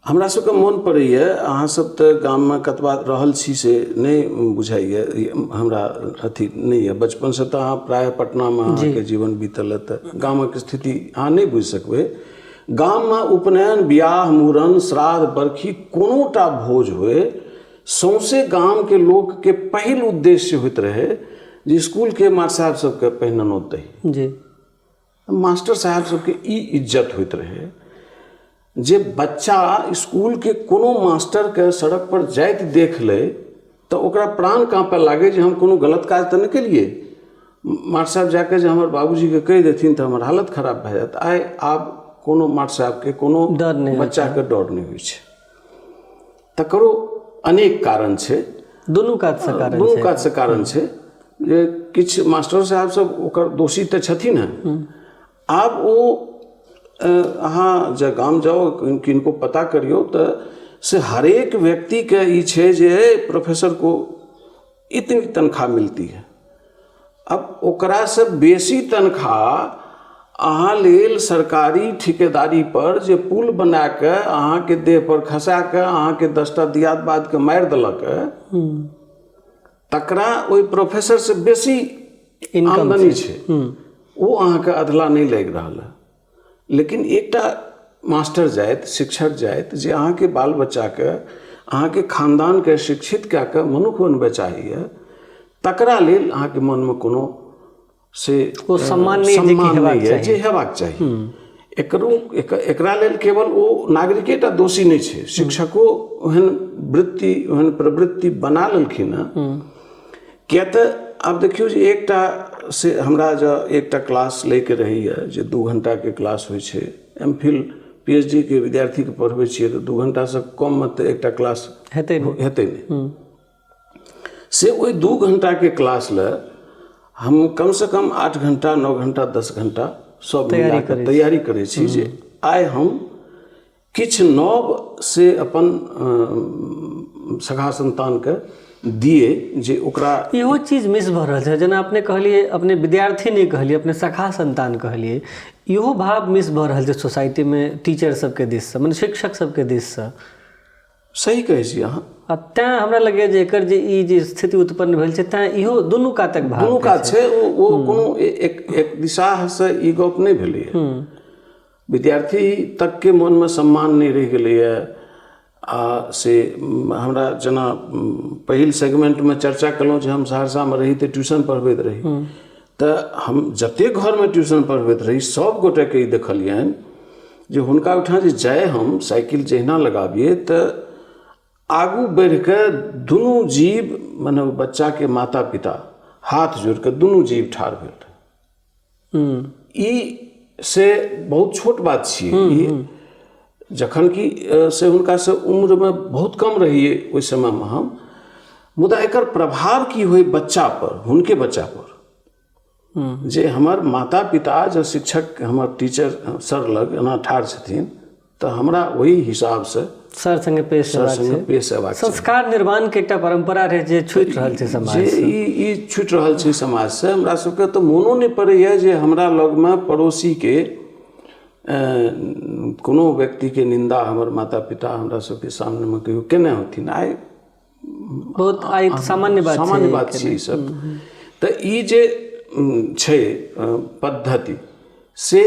हमरा सबके मोन पड़ैए, अहाँ सब तऽ गाममे कतबा रहल छी से नहि बुझाइए हमरा, अथी नहि यऽ, बचपनसँ तऽ अहाँ प्रायः पटनामे अहाँके जीवन बीतल हँ, तऽ गामक स्थिति अहाँ नहि बुझि सकबै। गाममे उपनयन, बियाह, मूड़न, श्राद्ध, बरखी कोनो टा भोज होय, सौंसे गामके लोकके पहिल उद्देश्य होइत रहै जे इसकुलके मास्टर साहेब सबके पहिने नोत दही। मास्टर साहेब सबके ई इज्जत होइत रहै जे बच्चा इसकुलके कोनो मास्टरके सड़क पर जाइत देख लै तऽ ओकरा प्राण काँपऽ लागै जे हम कोनो गलत काज तऽ नहि केलियै, मास्टर साहेब जाकऽ जे हमर बाबूजीके कहि देथिन तऽ हमर हालत खराब भए जायत। आइ आब कोनो मास्टर साहेबके कोनो डर नहि, बच्चाके डर नहि होइ छै। तकरो अनेक कारण छै, दुनू कातसँ कारण, दुनू कातसँ कारण छै जे किछु मास्टर साहेब सब ओकर दोषी तऽ छथिन हेँ। आब ओ अहाँ जे गाम जाउ, किनको पता करियौ तऽ से हरेक व्यक्तिके ई छै जे प्रोफेसर को इतनी तनख्वाह मिलती है। अब ओकरासँ बेसी तनख्वाह अहाँ लेल सरकारी ठिकेदारी पर जे पुल बना कऽ अहाँके देह पर खसा कऽ अहाँके 10टा दियाद बादके मारि देलक, तकरा ओहि प्रोफेसरसँ बेसी आमदनी छै, ओ अहाँके अधला नहि लागि रहल है। लेकिन एकटा मास्टर जाइत, शिक्षक जाइत जे अहाँके बाल बच्चाके, अहाँके खानदानके शिक्षित कए कऽ मनुख बनबै चाहैए, तकरा लेल अहाँके मनमे कोनो से ओ सम्मान नहि यऽ जे हेबाक चाही। एकरो एकरा लेल केवल ओ नागरिके टा दोषी नहि छै, शिक्षको ओहन वृत्ति ओहन प्रवृत्ति बना लेलखिन हँ। किया तऽ आब देखियौ जे एकटा से हमरा जँ एकटा क्लास लैके रहैए जे 2 घण्टाके क्लास होइ छै, एम फिल पी एच डी के विद्यार्थीके पढ़बै छियै तऽ 2 घण्टासँ कममे तऽ एकटा क्लास हेतै नहि। से ओहि 2 घण्टाके क्लास लए हम कमसँ कम 8 घण्टा, 9 घण्टा, 10 घण्टा सब मिलाकऽ तैयारी करै छी जे आइ हम किछु नव से अपन सखा सन्तानके दिए जे ओकरा। इहो चीज मिस भऽ रहल छै। जेना अपने कहलियै, अपने विद्यार्थी नहि कहलियै, अपने सखा सन्तान कहलियै, इहो भाव मिस भऽ रहल छै सोसाइटीमे टीचर सबके दिससँ, मने शिक्षक सबके दिससँ। सही कहै छी अहाँ। आ तैँ हमरा लगैए जे एकर जे ई जे स्थिति उत्पन्न भेल छै, तैँ इहो दुनू कातक भाव दुनू कात छै। ओ कोनो एक दिशासँ ई गप नहि भेलैए। विद्यार्थी तकके मोनमे सम्मान नहि रहि गेलैए। आ से हमरा जेना पहिल सेगमेंटमे चर्चा केलहुँ जे हम सहरसामे रही तऽ ट्यूशन पढ़बैत रही, तऽ हम जतेक घरमे ट्यूशन पढ़बैत रही सब गोटेके ई देखलियनि जे हुनका ओहिठाम जे जाइ हम साइकिल जहिना लगाबियै तऽ आगू बढ़िके दुनू जीव, मने बच्चाके माता पिता हाथ जोड़िके दुनू जीव ठाढ़ भेल रहै। ई से बहुत छोट बात छियै। ई जखन कि से हुनकासँ उम्रमे बहुत कम रहियै ओहि समयमे हम, मुदा एकर प्रभाव की होइ बच्चापर, हुनके बच्चापर, जे हमर माता पिता जँ शिक्षक हमर टीचर सर लग एना ठाढ़ छथिन तऽ हमरा ओहि हिसाबसँ सर संगे पेश सर संगे पेश अयबाक। संस्कार निर्माणके एकटा परम्परा रहै जे छूटि रहल छै समाज जे ई छूटि रहल छै समाजसँ। हमरा सबके तऽ मोनो नहि पड़ैए जे हमरा लगमे पड़ोसीके कोनो व्यक्तिके निन्दा हमर माता पिता हमरा सबके सामनेमे कहियो केने होथिन। आइ बहुत आइ सामान्य बात सामान्य बात छै ई सब। तऽ ई जे छै पद्धति से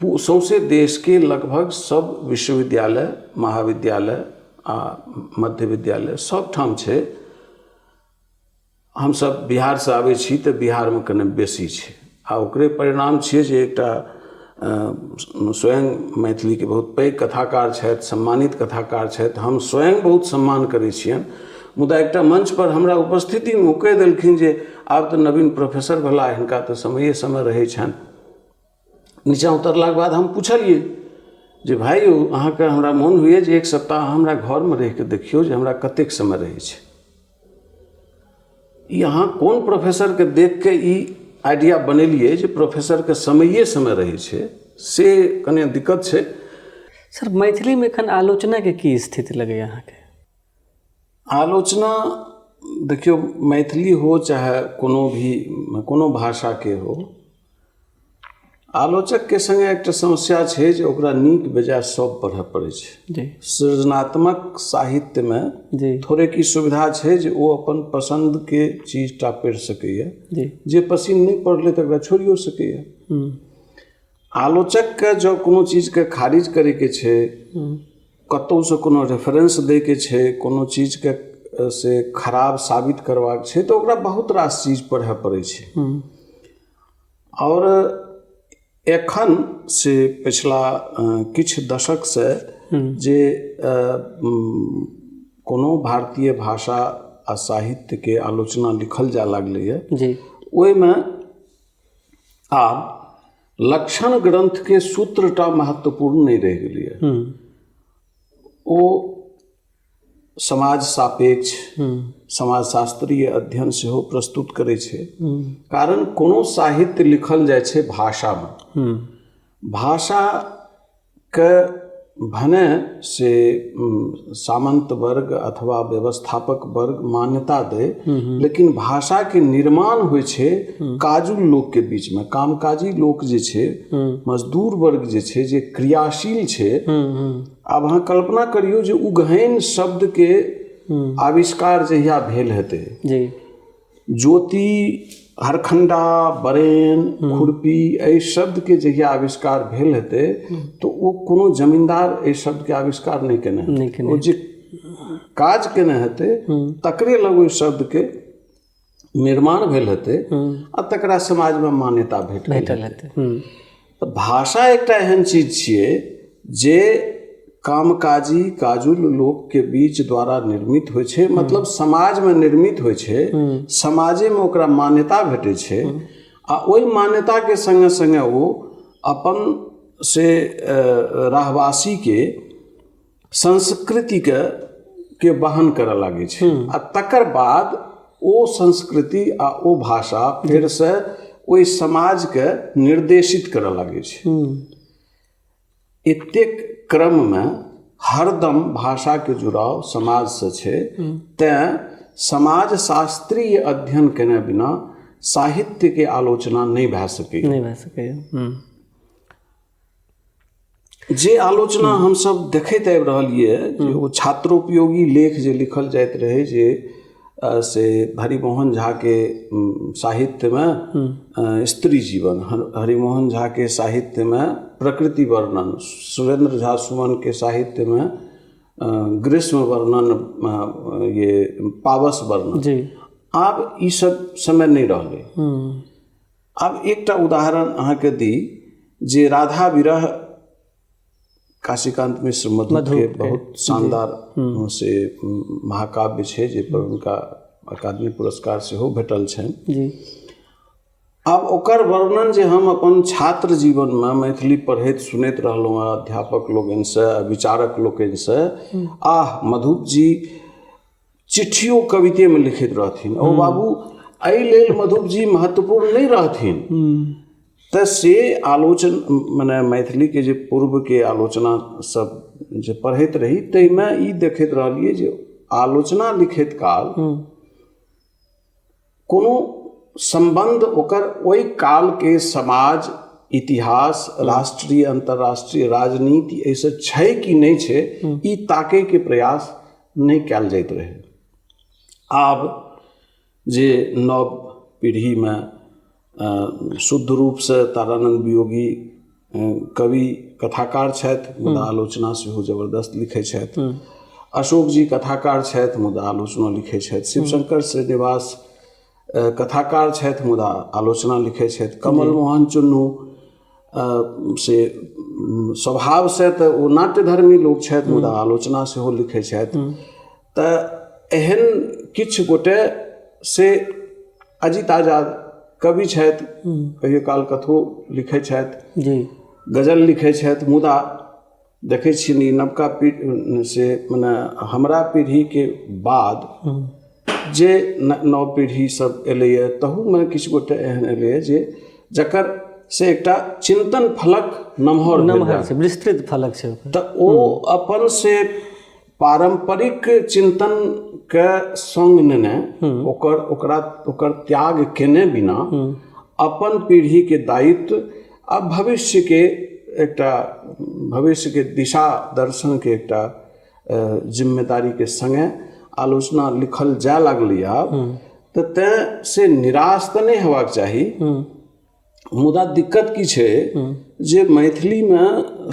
सौंसे देशके लगभग सब विश्वविद्यालय, महाविद्यालय आ मध्य विद्यालय सब ठाम छै। हमसब बिहारसँ आबै छी तऽ बिहारमे कने बेसी छै आ ओकरे परिणाम छियै जे एकटा स्वयं मैथिलीके बहुत पैघ कथाकार छथि, सम्मानित कथाकार छथि, हम स्वयं बहुत सम्मान करै छियनि, मुदा एकटा मंचपर हमरा उपस्थितिमे ओ कहि देलखिन जे आब तऽ नवीन प्रोफेसर भेला, हिनका तऽ समये समय रहै छनि। नीचाँ उतरलाके बाद हम पुछलियै जे भाइ यौ अहाँके हमरा मोन होइए जे एक सप्ताह हमरा घरमे रहिके देखियौ जे हमरा कतेक समय रहै छै। ई अहाँ कोन प्रोफेसरके देखिके ई आइडिया बनेलियै जे प्रोफेसरके समये समय रहै छै, से कने दिक्कत छै। सर, मैथिलीमे एखन आलोचनाके की स्थिति लगैए अहाँके? आलोचना देखियौ, मैथिली हो चाहे कोनो भी कोनो भाषाके हो, आलोचकके सङ्गे एकटा समस्या छै जे ओकरा नीक बेजाय सब पढ़ऽ पड़ै छै। सृजनात्मक साहित्यमे थोड़ेक ई सुविधा छै जे ओ अपन पसन्दके चीज टा पढ़ि सकैए, जे पसिन नहि पड़लै तकरा छोड़ियो सकैए। आलोचकके जँ कोनो चीजके खारिज करैके छै, कतहुसँ कोनो रेफरेंस दैके छै, कोनो चीजके से खराब साबित करबाक छै, तऽ ओकरा बहुत रास चीज पढ़ऽ पड़ै छै। आओर एखन से पछिला किछु दशकसँ जे कोनो भारतीय भाषा आ साहित्यके आलोचना लिखल जाय लागलैए, ओहिमे आब लक्षण ग्रन्थके सूत्रटा महत्वपूर्ण नहि रहि गेलैए। ओ समाज सापेक्ष समाजशास्त्रीय अध्ययन सेहो प्रस्तुत करै छै। कारण कोनो साहित्य लिखल जाइ छै भाषामे, भाषाके भने से सामन्त वर्ग अथवा व्यवस्थापक वर्ग मान्यता दै, लेकिन भाषाके निर्माण होइ छै काजुल लोकके बीचमे। कामकाजी लोक जे छै, मजदूर वर्ग जे छै, जे क्रियाशील छै। आब अहाँ कल्पना करियौ जे उगहैन शब्दके आविष्कार जहिया भेल हेतै, ज्योति, हरखंडा, बरेन, खुरपी, एहि शब्दके जहिया आविष्कार भेल हेतै तऽ ओ कोनो जमींदार एहि शब्दके आविष्कार नहि केने हेतै। ओ जे काज केने हेतै तकरे लग ओहि शब्दके निर्माण भेल हेतै आ तकरा समाजमे मान्यता भेटल हेतै। तऽ भाषा एकटा एहन चीज छियै जे कामकाजी काजुल लोकके बीच द्वारा निर्मित होइ छै, मतलब समाजमे निर्मित होइ छै, समाजेमे ओकरा मान्यता भेटै छै आ ओहि मान्यताके सङ्गे सङ्गे ओ अपन से रहवासीके संस्कृतिके के वहन करऽ लागै छै आ तकर बाद ओ संस्कृति आ ओ भाषा फेरसँ ओहि समाजके निर्देशित करऽ लागै छै। एतेक क्रममे हरदम भाषाके जुड़ाव समाजसँ छै, तैँ समाजशास्त्रीय अध्ययन केने बिना साहित्यके आलोचना नहि भए सकैए। नहि भए सकैए। जे आलोचना हमसब देखैत आबि रहल यऽ जे ओ छात्रोपयोगी लेख जे लिखल जाइत रहै जे से हरिमोहन झाके साहित्यमे स्त्री जीवन, हरिमोहन झाके साहित्यमे प्रकृति वर्णन, सुरेन्द्र झा सुमनके साहित्यमे ग्रीष्म वर्णन, ये पावस वर्णन, आब ई सब समय नहि रहलै। आब एकटा उदाहरण अहाँके दी जे राधा विरह काशीकान्त मिश्र मधुके बहुत शानदार से महाकाव्य छै, जाहिपर हुनका अकादमी पुरस्कार सेहो भेटल छनि। आब ओकर वर्णन जे हम अपन छात्र जीवनमे मैथिली पढ़ैत सुनैत रहलहुँ हँ अध्यापक लोकनिसँ विचारक लोकनिसँ, आह मधुप जी चिट्ठियो कवितेमे लिखैत रहथिन। ओ बाबू एहि लेल मधुप जी महत्वपूर्ण नहि रहथिन, तऽ से आलोचन मने मैथिलीके जे पूर्वके आलोचना सब जे पढ़ैत रही ताहिमे ई देखैत रहलियै जे आलोचना लिखैत काल कोनो सम्बन्ध ओकर ओहि कालके समाज, इतिहास, राष्ट्रीय अंतर्राष्ट्रीय राजनीति एहिसँ छै कि नहि छै, ई ताकैके प्रयास नहि कयल जाइत रहै। आब जे नव पीढ़ीमे शुद्ध रूपसँ तारानन्द वियोगी कवि कथाकार छथि, मुदा आलोचना सेहो जबरदस्त लिखै छथि। अशोक जी कथाकार छथि, मुदा आलोचना लिखै छथि। शिवशंकर श्रीनिवास कथाकार छथि, मुदा आलोचना लिखै छथि। कमल मोहन चुन्नू से स्वभावसँ तऽ ओ नाट्यधर्मी लोक छथि, मुदा आलोचना सेहो लिखै छथि। तऽ एहन किछु गोटे से अजित आजाद कवि छथि, कहियो काल कथो लिखै छथि जी, गजल लिखै छथि, मुदा देखै छियनि ई नवका पीढ़ी से मने हमरा पीढ़ीके बाद जे नव पीढ़ी सब एलैए तहूमे किछु गोटे एहन एलैए जे जकर से एकटा चिन्तन फलक नमहर नमहर छै, विस्तृत फलक छै, तऽ ओ अपन से पारम्परिक चिन्तनके सङ्ग नेने ओकर ओकरा ओकर त्याग केने बिना अपन पीढ़ीके दायित्व आ भविष्यके एकटा भविष्यके दिशा दर्शनके एकटा जिम्मेदारीके सङ्गे आलोचना लिखल जाय लागलै आब, तऽ तेँ से निराश तऽ नहि हेबाक चाही। मुदा दिक्कत की छै जे मैथिलीमे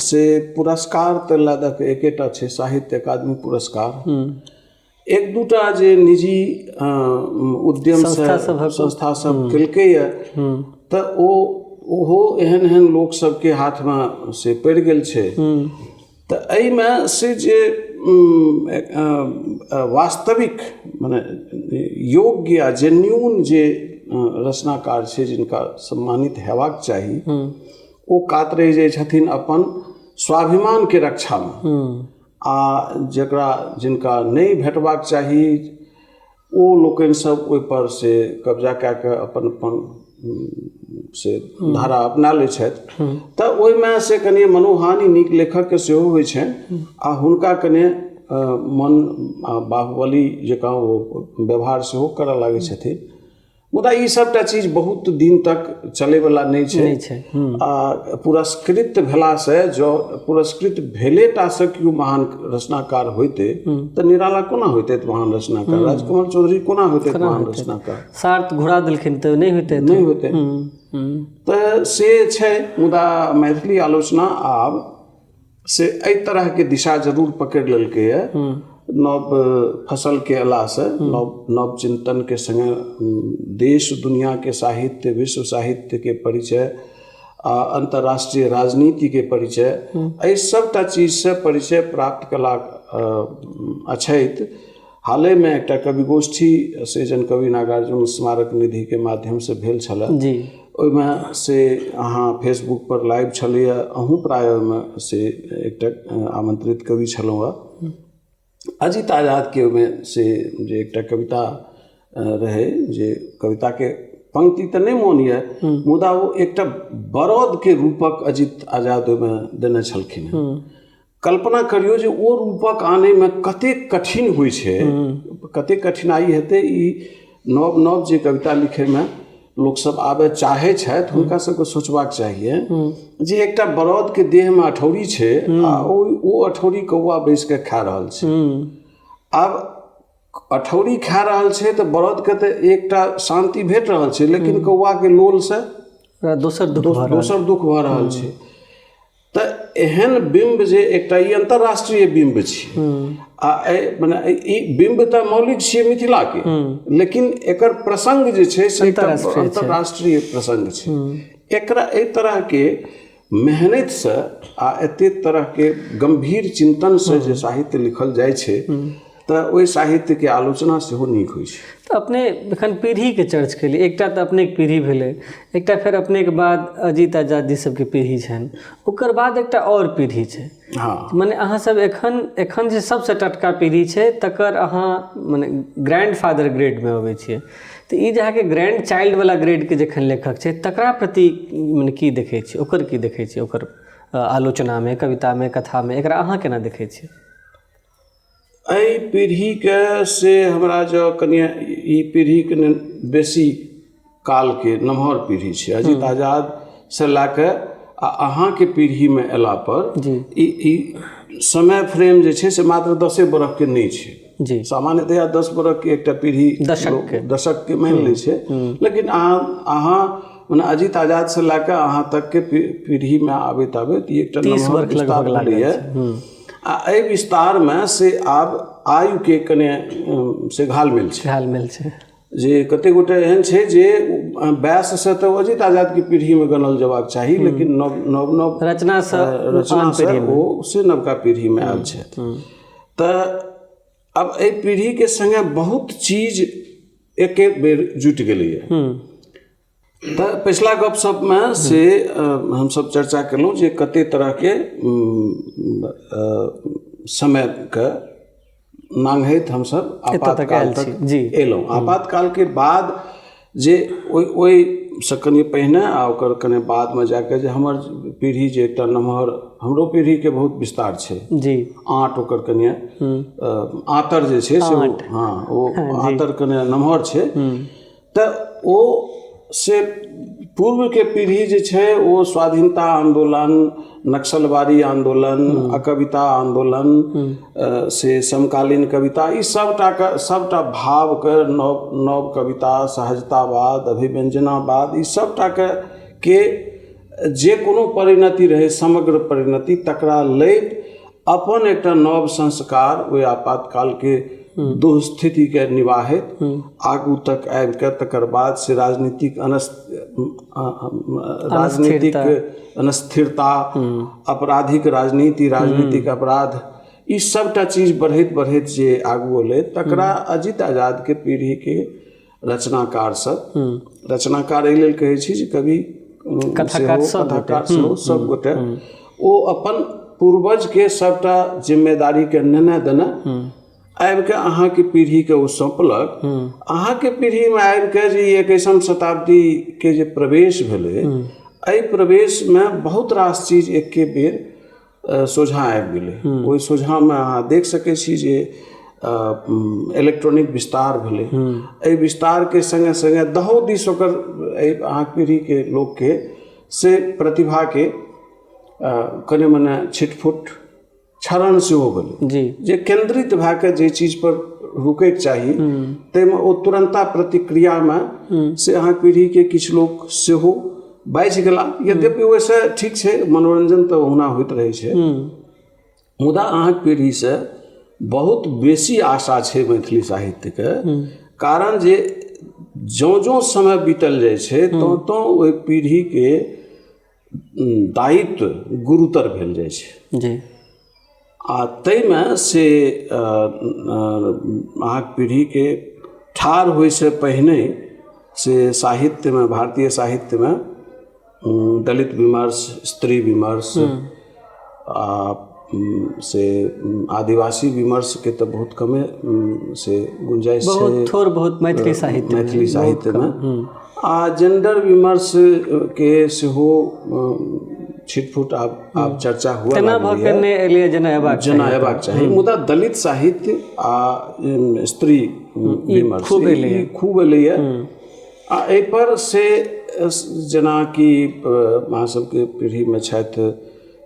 से पुरस्कार तऽ लए दऽ कऽ एकेटा छै, साहित्य अकादमी पुरस्कार। एक दूटा जे निजी उद्यम संस्था सब केलकैए तऽ ओहो एहन एहन लोक सबके हाथमे से पड़ि गेल छै। तऽ एहिमे से जे वास्तविक मने योग्य आ जेन्यून जे रचनाकार छै जिनका सम्मानित हेबाक चाही, ओ कात रहि जाइ छथिन अपन स्वाभिमानके रक्षामे, आ जकरा जिनका नहि भेटबाक चाही ओ लोकनि सब ओहिपर से कब्जा कए कऽ अपन अपन से धारा अपना लै छथि। तऽ ओहिमे से कनि मनोहानि नीक लेखकके सेहो होइ छनि आ हुनका कनि मन बाहुबली जकाँ ओ व्यवहार सेहो करऽ लागै छथिन। मुदा ई सबटा चीज बहुत दिन तक चलैवला नहि छै। आ पुरस्कृत भेलासँ जँ पुरस्कृत भेलेटासँ केओ महान रचनाकार होइतै तऽ निराला कोना होइतै महान रचनाकार, राजकमल चौधरी कोना होइतै महान रचनाकार, सार्थ घुरा देलखिन तऽ नहि होइतै, नहि होइतै। तऽ से छै। मुदा मैथिली आलोचना आब से एहि तरहके दिशा जरूर पकड़ि लेलकैए नव फसलके अयलासँ, नव नव चिन्तनके सङ्गे देश दुनिआँके साहित्य, विश्व साहित्यके परिचय आ अन्तर्राष्ट्रीय राजनीतिके परिचय, एहि सभटा चीजसँ परिचय प्राप्त कयलाक अछैत हालेमे एकटा कवि गोष्ठी से जनकवि नागार्जुन स्मारक निधिके माध्यमसँ भेल छलए जी, ओहिमे से अहाँ फेसबुक पर लाइव छलैए, अहूँ प्रायः ओहिमे से एकटा आमंत्रित कवि छलहुँ हँ। अजित आजादके ओहिमे से जे एकटा कविता रहै, जे कविताके पंक्ति तऽ नहि मोन यऽ, मुदा ओ एकटा बरदके रूपक अजित आजाद ओहिमे देने छलखिन हँ। कल्पना करियौ जे ओ रूपक आनैमे कतेक कठिन होइ छै, कतेक कठिनाइ हेतै। ई नव नव जे कविता लिखैमे लोकसभ आबय चाहै छथि हुनका सबके सोचबाक चाहिए जे एकटा बरदके देहमे अठौरी छै आ ओ अठौरी कौआ बैसिके खा रहल छै। आब अठौरी खा रहल छै तऽ बरदके तऽ एकटा शान्ति भेट रहल छै, लेकिन कौआके लोलसँ दोसर दुख भऽ रहल छै। तऽ एहन बिम्ब जे एकटा ई अन्तर्राष्ट्रीय बिम्ब छै आ मने ई बिम्ब तऽ मौलिक छियै मिथिलाके, लेकिन एकर प्रसङ्ग जे छै से अन्तर्राष्ट्रीय प्रसङ्ग छै। एकरा एहि तरहके मेहनतिसँ आ एते तरहके गम्भीर चिन्तनसँ जे साहित्य लिखल जाइ छै तऽ ओहि साहित्यके आलोचना सेहो नीक होइ छै। तऽ अपने एखन पीढ़ीके चर्च केलियै, एकटा तऽ अपनेके पीढ़ी भेलै, एकटा फेर अपनेके बाद अजीत आजाद जी सबके पीढ़ी छनि, ओकर बाद एकटा आओर पीढ़ी छै। हँ, मने अहाँ सब एखन एखन जे सबसँ टटका पीढ़ी छै तकर अहाँ मने ग्रैंड फादर ग्रेडमे अबै छियै। तऽ ई जे अहाँके ग्रैंड चाइल्ड वाला ग्रेडके जखन लेखक छै तकरा प्रति मने की देखै छियै, ओकर की देखै छियै, ओकर आलोचनामे, कवितामे, कथामे, एकरा अहाँ केना देखै छियै? एहि पीढ़ीके से हमरा जँ कनि ई पीढ़ी कनि बेसी कालके नमहर पीढ़ी छै, अजीत आजादसँ लए कऽ आ अहाँके पीढ़ीमे अयला पर ई ई समय फ्रेम जे छै से मात्र 10 बरखके नहि छै। जी, सामान्यतया 10 बरखके एकटा पीढ़ी दशकके मानि लै छै, लेकिन अहाँ मने अजीत आजादसँ लए कऽ अहाँ तकके पीढ़ीमे आबैत आबैत ई एकटा नमहर विस्तार भेलैए। आ एहि विस्तारमे से आब आयुके कने से घालमेल छै, घालमेल छै जे कतेक गोटे एहन छै जे वयससँ तऽ अजीत आजादके पीढ़ीमे गनल जेबाक चाही, लेकिन नव नव नव रचनासँ ओ से नवका पीढ़ीमे आयल छथि। तऽ आब एहि पीढ़ीके सङ्गे बहुत चीज एके बेर जुटि गेलैए। तऽ पछिला गपशपमे से हमसभ चर्चा केलहुँ जे कते तरहके समयके नांघैत हमसभ आपातकाल तक एलहुँ। आपातकालके बाद जे ओहिसँ कनि पहिने आ ओकर कनि बादमे जाके जे हमर पीढ़ी जे एकटा नमहर, हमरो पीढ़ीके बहुत विस्तार छै जी, आँट ओकर कनि आँतर जे छै से, हँ, ओ आँतर कनि नमहर छै। तऽ ओ से पूर्वके पीढ़ी जे छै ओ स्वाधीनता आन्दोलन, नक्सलवादी आन्दोलन, अकविता आन्दोलन, से समकालीन कविता, ई सबटाके सबटा भावके नव नव कविता, सहजतावाद, अभिव्यंजनावाद, ई सबटाके के जे कोनो परिणति रहै, समग्र परिणति, तकरा लैत अपन एकटा नव संस्कार ओहि आपातकालके दुःस्थितिके निवाहैत आगू तक आबिके तकर बाद से राजनीतिक अनस्थिरता, आपराधिक राजनीति, राजनीतिक अपराध, ई सबटा चीज बढ़ैत बढ़ैत जे आगू एलै तकरा अजित आजादके पीढ़ीके रचनाकार सब, रचनाकार एहि लेल कहै छी जे कवि कथाकार सेहो सब गोटे ओ अपन पूर्वजके सबटा जिम्मेदारीके नेने देने आबिके अहाँके पीढ़ीके ओ सौंपलक। अहाँके पीढ़ीमे आबिके जे 21म शताब्दीके जे प्रवेश भेलै, एहि प्रवेशमे बहुत रास चीज एके बेर सोझाँ आबि गेलै। ओहि सोझाँमे अहाँ देख सकै छी जे इलेक्ट्रॉनिक विस्तार भेलै। एहि विस्तारके सङ्गे सङ्गे दहो दिस ओकर एहि अहाँके पीढ़ीके लोकके से प्रतिभाके कने मने छिटफुट क्षरण सेहो भेलै। जी, जे केन्द्रित भए कऽ जे चीजपर रुकैके चाही ताहिमे ओ तुरन्ता प्रतिक्रियामे से अहाँके पीढ़ीके किछु लोक सेहो बाझि गेला। यद्यपि ओहिसँ ठीक छै, मनोरञ्जन तऽ ओहुना होइत रहै छै, मुदा अहाँके पीढ़ीसँ बहुत बेसी आशा छै मैथिली साहित्यके, कारण जे जँ जँ समय बीतल जाइ छै तँ तँ ओहि पीढ़ीके दायित्व गुरुतर भेल जाइ छै। जी, आ ताहिमे से अहाँके पीढ़ीके ठाढ़ होइसँ पहिने से साहित्यमे, भारतीय साहित्यमे दलित विमर्श, स्त्री विमर्श आ से आदिवासी विमर्शके तऽ बहुत कमे से गुंजाइश छै, बहुत थोड़ बहुत मैथिली साहित्य, मैथिली साहित्यमे। आ जेंडर विमर्शके सेहो छिटफुट आब चर्चा हुआ तेना भऽ के नहि एलैए जेना अयबाक जेना अयबाक चाही, मुदा दलित साहित्य आ स्त्री विमर्श खूब एलैए। आ एहिपर से जेनाकि अहाँ सबके पीढ़ीमे छथि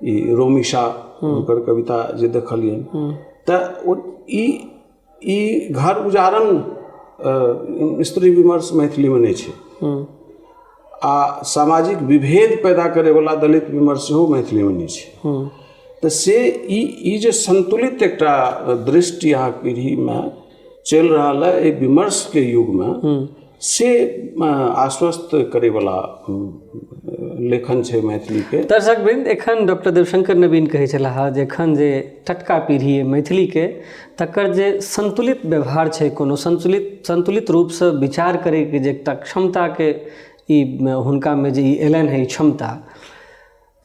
ई रोमिशा, हुनकर कविता जे देखलियनि तऽ ओ ई घर उजारन स्त्री विमर्श मैथिलीमे नहि छै, आ सामाजिक विभेद पैदा करैवला दलित विमर्श सेहो मैथिलीमे नहि छै। तऽ से ई जे संतुलित एकटा दृष्टि अहाँके पीढ़ीमे चलि रहल है एहि विमर्शके युगमे, से आश्वस्त करैवला लेखन छै मैथिलीके। दर्शक वृंद, एखन डॉक्टर देवशंकर नवीन कहै छलाह जे एखन जे टटका पीढ़ी अइ मैथिलीके, तकर जे संतुलित व्यवहार छै, कोनो संतुलित संतुलित रूपसँ विचार करैके जे एकटा क्षमताके ई हुनकामे जे ई अयलनि हेँ ई क्षमता,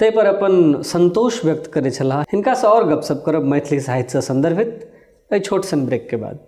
ताहिपर अपन सन्तोष व्यक्त करै छलाह। हिनकासँ आओर गपशप करब मैथिली साहित्यसँ सन्दर्भित एहि छोट सन ब्रेकके बाद।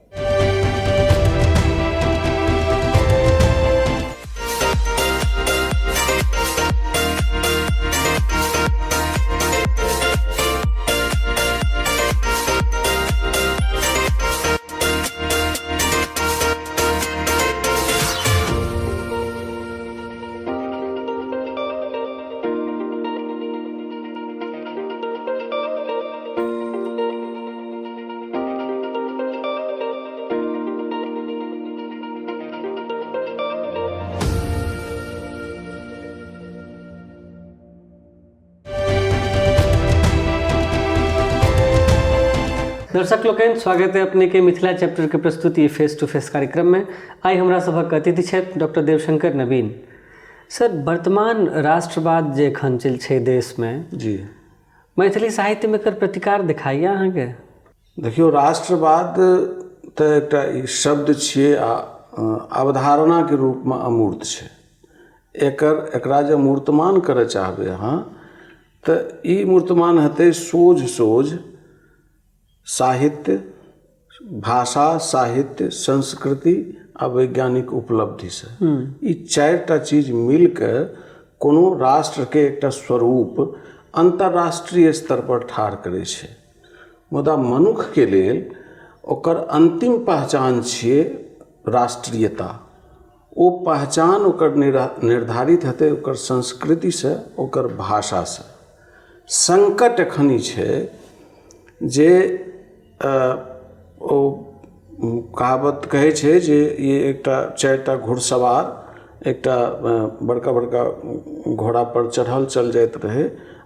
दर्शक लोकनि, स्वागत है अपने के मिथिला चैप्टर के प्रस्तुति फेस टू फेस कार्यक्रम में। आइ हमरा सभक अतिथि छथि डॉक्टर देवशंकर नवीन सर। वर्तमान राष्ट्रवाद जे एखन चलि छै देशमे जी, मैथिली साहित्यमे एकर प्रतिकार देखाइए अहाँके? देखियौ, राष्ट्रवाद तऽ एकटा ई शब्द छियै आ अवधारणाके रूपमे अमूर्त छै। एकरा जे मूर्तमान करय चाहबै अहाँ तऽ ई मूर्तमान हेतै सोझ सोझ साहित्य, भाषा, साहित्य, संस्कृति आ वैज्ञानिक उपलब्धिसँ। ई चारिटा चीज मिलके कोनो राष्ट्रके एकटा स्वरूप अन्तर्राष्ट्रीय स्तर पर ठाढ़ करै छै। मुदा मनुखके लेल ओकर अन्तिम पहचान छियै राष्ट्रीयता। ओ पहचान ओकर निर्धारित हेतै ओकर संस्कृतिसँ, ओकर भाषासँ। सङ्कट एखन ई छै जे ओ कहावत कहै छै जे ई एकटा चारिटा घुड़सवार एकटा बड़का बड़का घोड़ापर चढ़ल चल जाइत रहै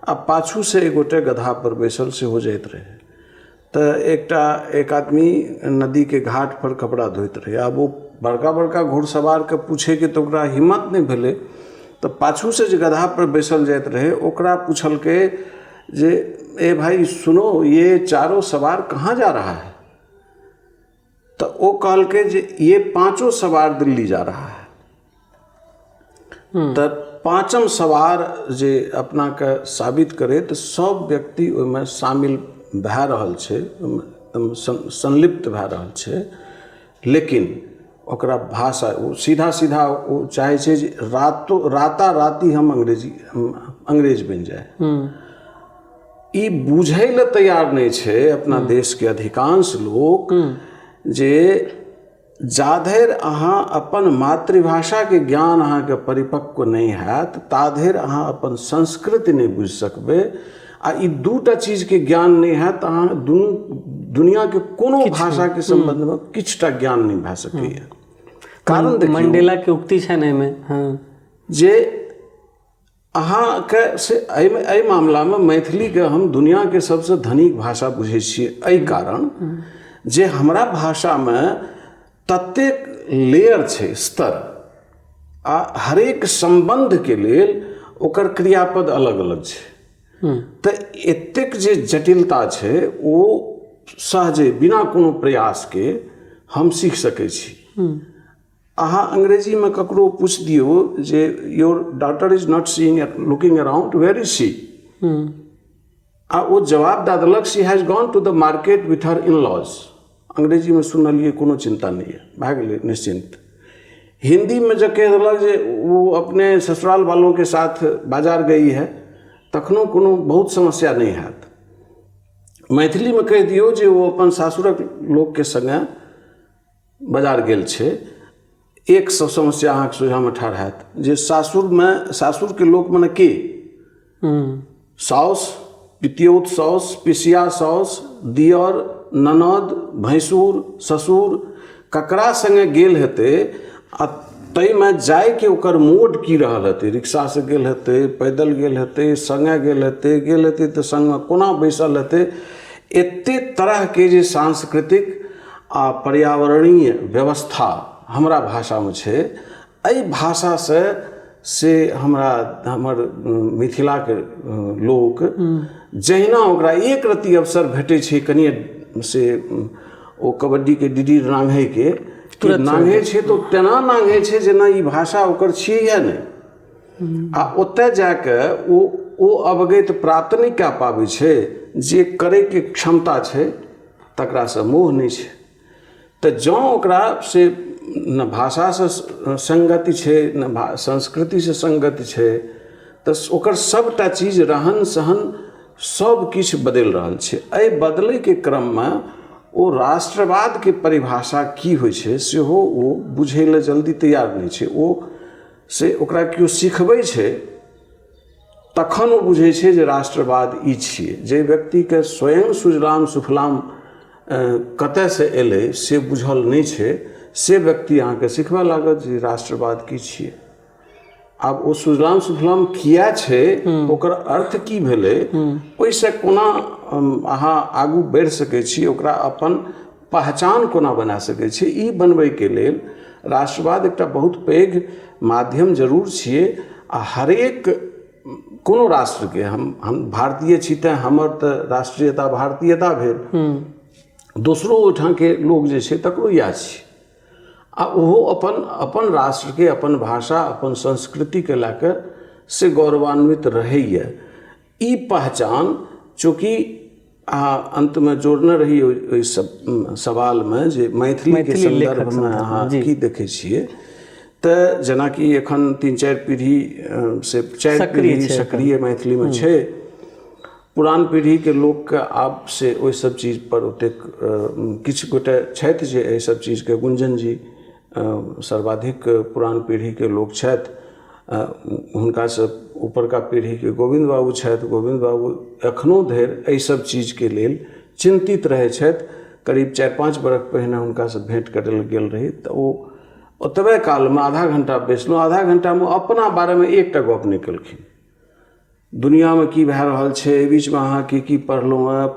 आ पाछूसँ एक गोटे गदहापर बैसल सेहो जाइत रहै। तऽ एकटा एक आदमी नदीके घाटपर कपड़ा धोइत रहै। आब ओ बड़का बड़का घुड़सवारके पूछैके तऽ ओकरा हिम्मत नहि भेलै, तऽ पाछूसँ जे गदहापर बैसल जाइत रहै ओकरा पुछलकै जे ए भाई सुनो, ये चारो सवार कहाँ जा रहा है? तऽ ओ कहलकै जे ये पाँचो सवार दिल्ली जा रहा है। तऽ पाँचम सवार जे अपनाके साबित करे तऽ सब व्यक्ति ओहिमे शामिल भए रहल छै, ओहिमे संलिप्त भए रहल छै, लेकिन ओकरा भाषा ओ सीधा सीधा ओ चाहै छै जे रातो राताराती हम अंग्रेज बनि जाइ। ई बुझै लए तैयार नहि छै अपना देशके अधिकांश लोक जे जाधरि अहाँ अपन मातृभाषाके ज्ञान अहाँके परिपक्व नहि हैत ताधरि अहाँ अपन संस्कृति नहि बुझि सकबै, आ ई दूटा चीजके ज्ञान नहि हैत तऽ अहाँ दुनू दुनिआँके कोनो भाषाके सम्बन्धमे किछुटा ज्ञान नहि भए सकैए। कारण देखियौ, मंडेलाके उक्ति छनि एहिमे। हँ, जे अहाँके से एहिमे एहि मामलामे मैथिलीके हम दुनिआँके सबसँ धनिक भाषा बुझै छियै, एहि कारण जे हमरा भाषामे ततेक लेयर छै, स्तर, आ हरेक सम्बन्धके लेल ओकर क्रियापद अलग अलग छै। तऽ एतेक जे जटिलता छै ओ सहजे बिना कोनो प्रयासके हम सीख सकै छी। अहाँ अंग्रेजीमे ककरो पूछि दियौ जे your daughter is not seeing looking around, where is she? आ ओ जवाब दए देलक she has gone to the market with her in laws. अंग्रेजीमे सुनलियै, कोनो चिन्ता नहि यऽ, भए गेलै निश्चिन्त। हिन्दीमे जे कहि देलक जे ओ अपने ससुराल वालों के साथ बाजार गई है, तखनो कोनो बहुत समस्या नहि हैत। मैथिलीमे कहि दियौ जे ओ अपन सासुरक लोकके सङ्गे बाजार गेल छै, एक सभ समस्या अहाँके सोझाँमे ठाढ़ हैत जे सासुरमे सासुरके लोक मने के साउस, पितियौत साउस, पिसिया साउस, दियर, ननद, भैंसुर, ससुर ककरा सङ्गे गेल हेतै, आ ताहिमे जाइके ओकर मोड की रहल हेतै, रिक्शासँ गेल हेतै, पैदल गेल हेतै, सङ्गे गेल हेतै, गेल हेतै तऽ सङ्गमे कोना बैसल हेतै। एते तरहके जे सांस्कृतिक आ पर्यावरणीय व्यवस्था हमरा भाषामे छै, एहि भाषासँ से हमरा हमर मिथिलाके लोक जहिना ओकरा एक रत्ती अवसर भेटै छै कनिए से ओ कबड्डीके डीडी नाँघैके नाँघै छै तऽ ओ तेना नाँघै छै जेना ई भाषा ओकर छियै या नहि। आ ओतय जाके ओ ओ अवगति प्राप्त नहि कए पाबै छै, जे करैके क्षमता छै तकरासँ मोह नहि छै। तऽ जँ ओकरा से ने भाषासँ सङ्गति छै ने संस्कृतिसँ सङ्गति छै, तऽ ओकर सभटा चीज रहन सहन सभ किछु बदलि रहल छै। एहि बदलैके क्रममे ओ राष्ट्रवादके परिभाषा की होइ छै सेहो ओ बुझै लए जल्दी तैयार नहि छै। ओ से ओकरा केओ सिखबै छै तखन ओ बुझै छै जे राष्ट्रवाद ई छियै। जे व्यक्तिके स्वयं सुजलाम सुफलाम कतयसँ एलै से बुझल नहि छै, से व्यक्ति अहाँके सिखबऽ लागत जे राष्ट्रवाद की छियै। आब ओ सुजलाम सुफलाम किया छै, ओकर अर्थ की भेलै, ओहिसँ कोना अहाँ आगू बढ़ि सकै छी, ओकरा अपन पहचान कोना बना सकै छी, ई बनबैके लेल राष्ट्रवाद एकटा बहुत पैघ माध्यम जरूर छियै। आ हरेक कोनो राष्ट्रके हम भारतीय छी तैँ हमर तऽ राष्ट्रीयता भारतीयता भेल, दोसरो ओहिठामके लोक जे छै तकरो इएह छै। आ ओहो अपन अपन राष्ट्रके अपन भाषा अपन संस्कृतिके लए कऽ से गौरवान्वित रहैए। ई पहचान चूँकि अहाँ अन्तमे जोड़ने रही ओहि सवालमे जे मैथिलीके सन्दर्भमे अहाँ की देखै छियै, तऽ जेनाकि एखन 3-4 पीढ़ी से 4 पीढ़ी सक्रिय मैथिलीमे छै। पुरान पीढ़ीके लोकके आब से ओहि सब चीजपर ओतेक किछु गोटे छथि जे एहि सब चीजके, गुंजन जी सर्वाधिक पुरान पीढ़ीके लोक छथि, हुनकासँ ऊपरका पीढ़ीके गोविन्द बाबू छथि। गोविन्द बाबू एखनो धरि एहि सब चीजके लेल चिन्तित रहै छथि। करीब 4-5 बरख पहिने हुनकासँ भेँट करै लए गेल रही तऽ ओ ओतबे कालमे आधा घण्टा बैसलहुँ, आधा घण्टामे अपना बारेमे एकटा गप नहि केलखिन। दुनिआँमे की भए रहल छै, एहि बीचमे अहाँ की की पढ़लहुँ हेँ,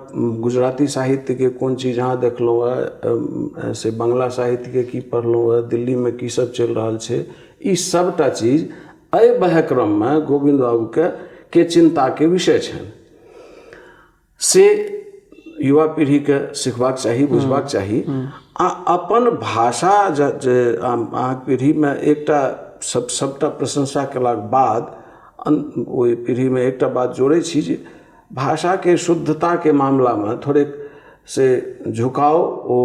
गुजराती साहित्यके कोन चीज अहाँ देखलहुँ हेँ, से बंगला साहित्यके की पढ़लहुँ हेँ, दिल्लीमे की सब चलि रहल छै, ई सबटा चीज एहि बहक्रममे गोविन्द बाबूके के चिन्ताके विषय छनि। से युवा पीढ़ीके सिखबाक चाही, बुझबाक चाही। आ अपन भाषा जे अहाँके पीढ़ीमे एकटा सबटा प्रशंसा केलाक बाद ओहि पीढ़ीमे एकटा बात जोड़ै छी जे भाषाके शुद्धताके मामलामे थोड़ेक से झुकाव ओ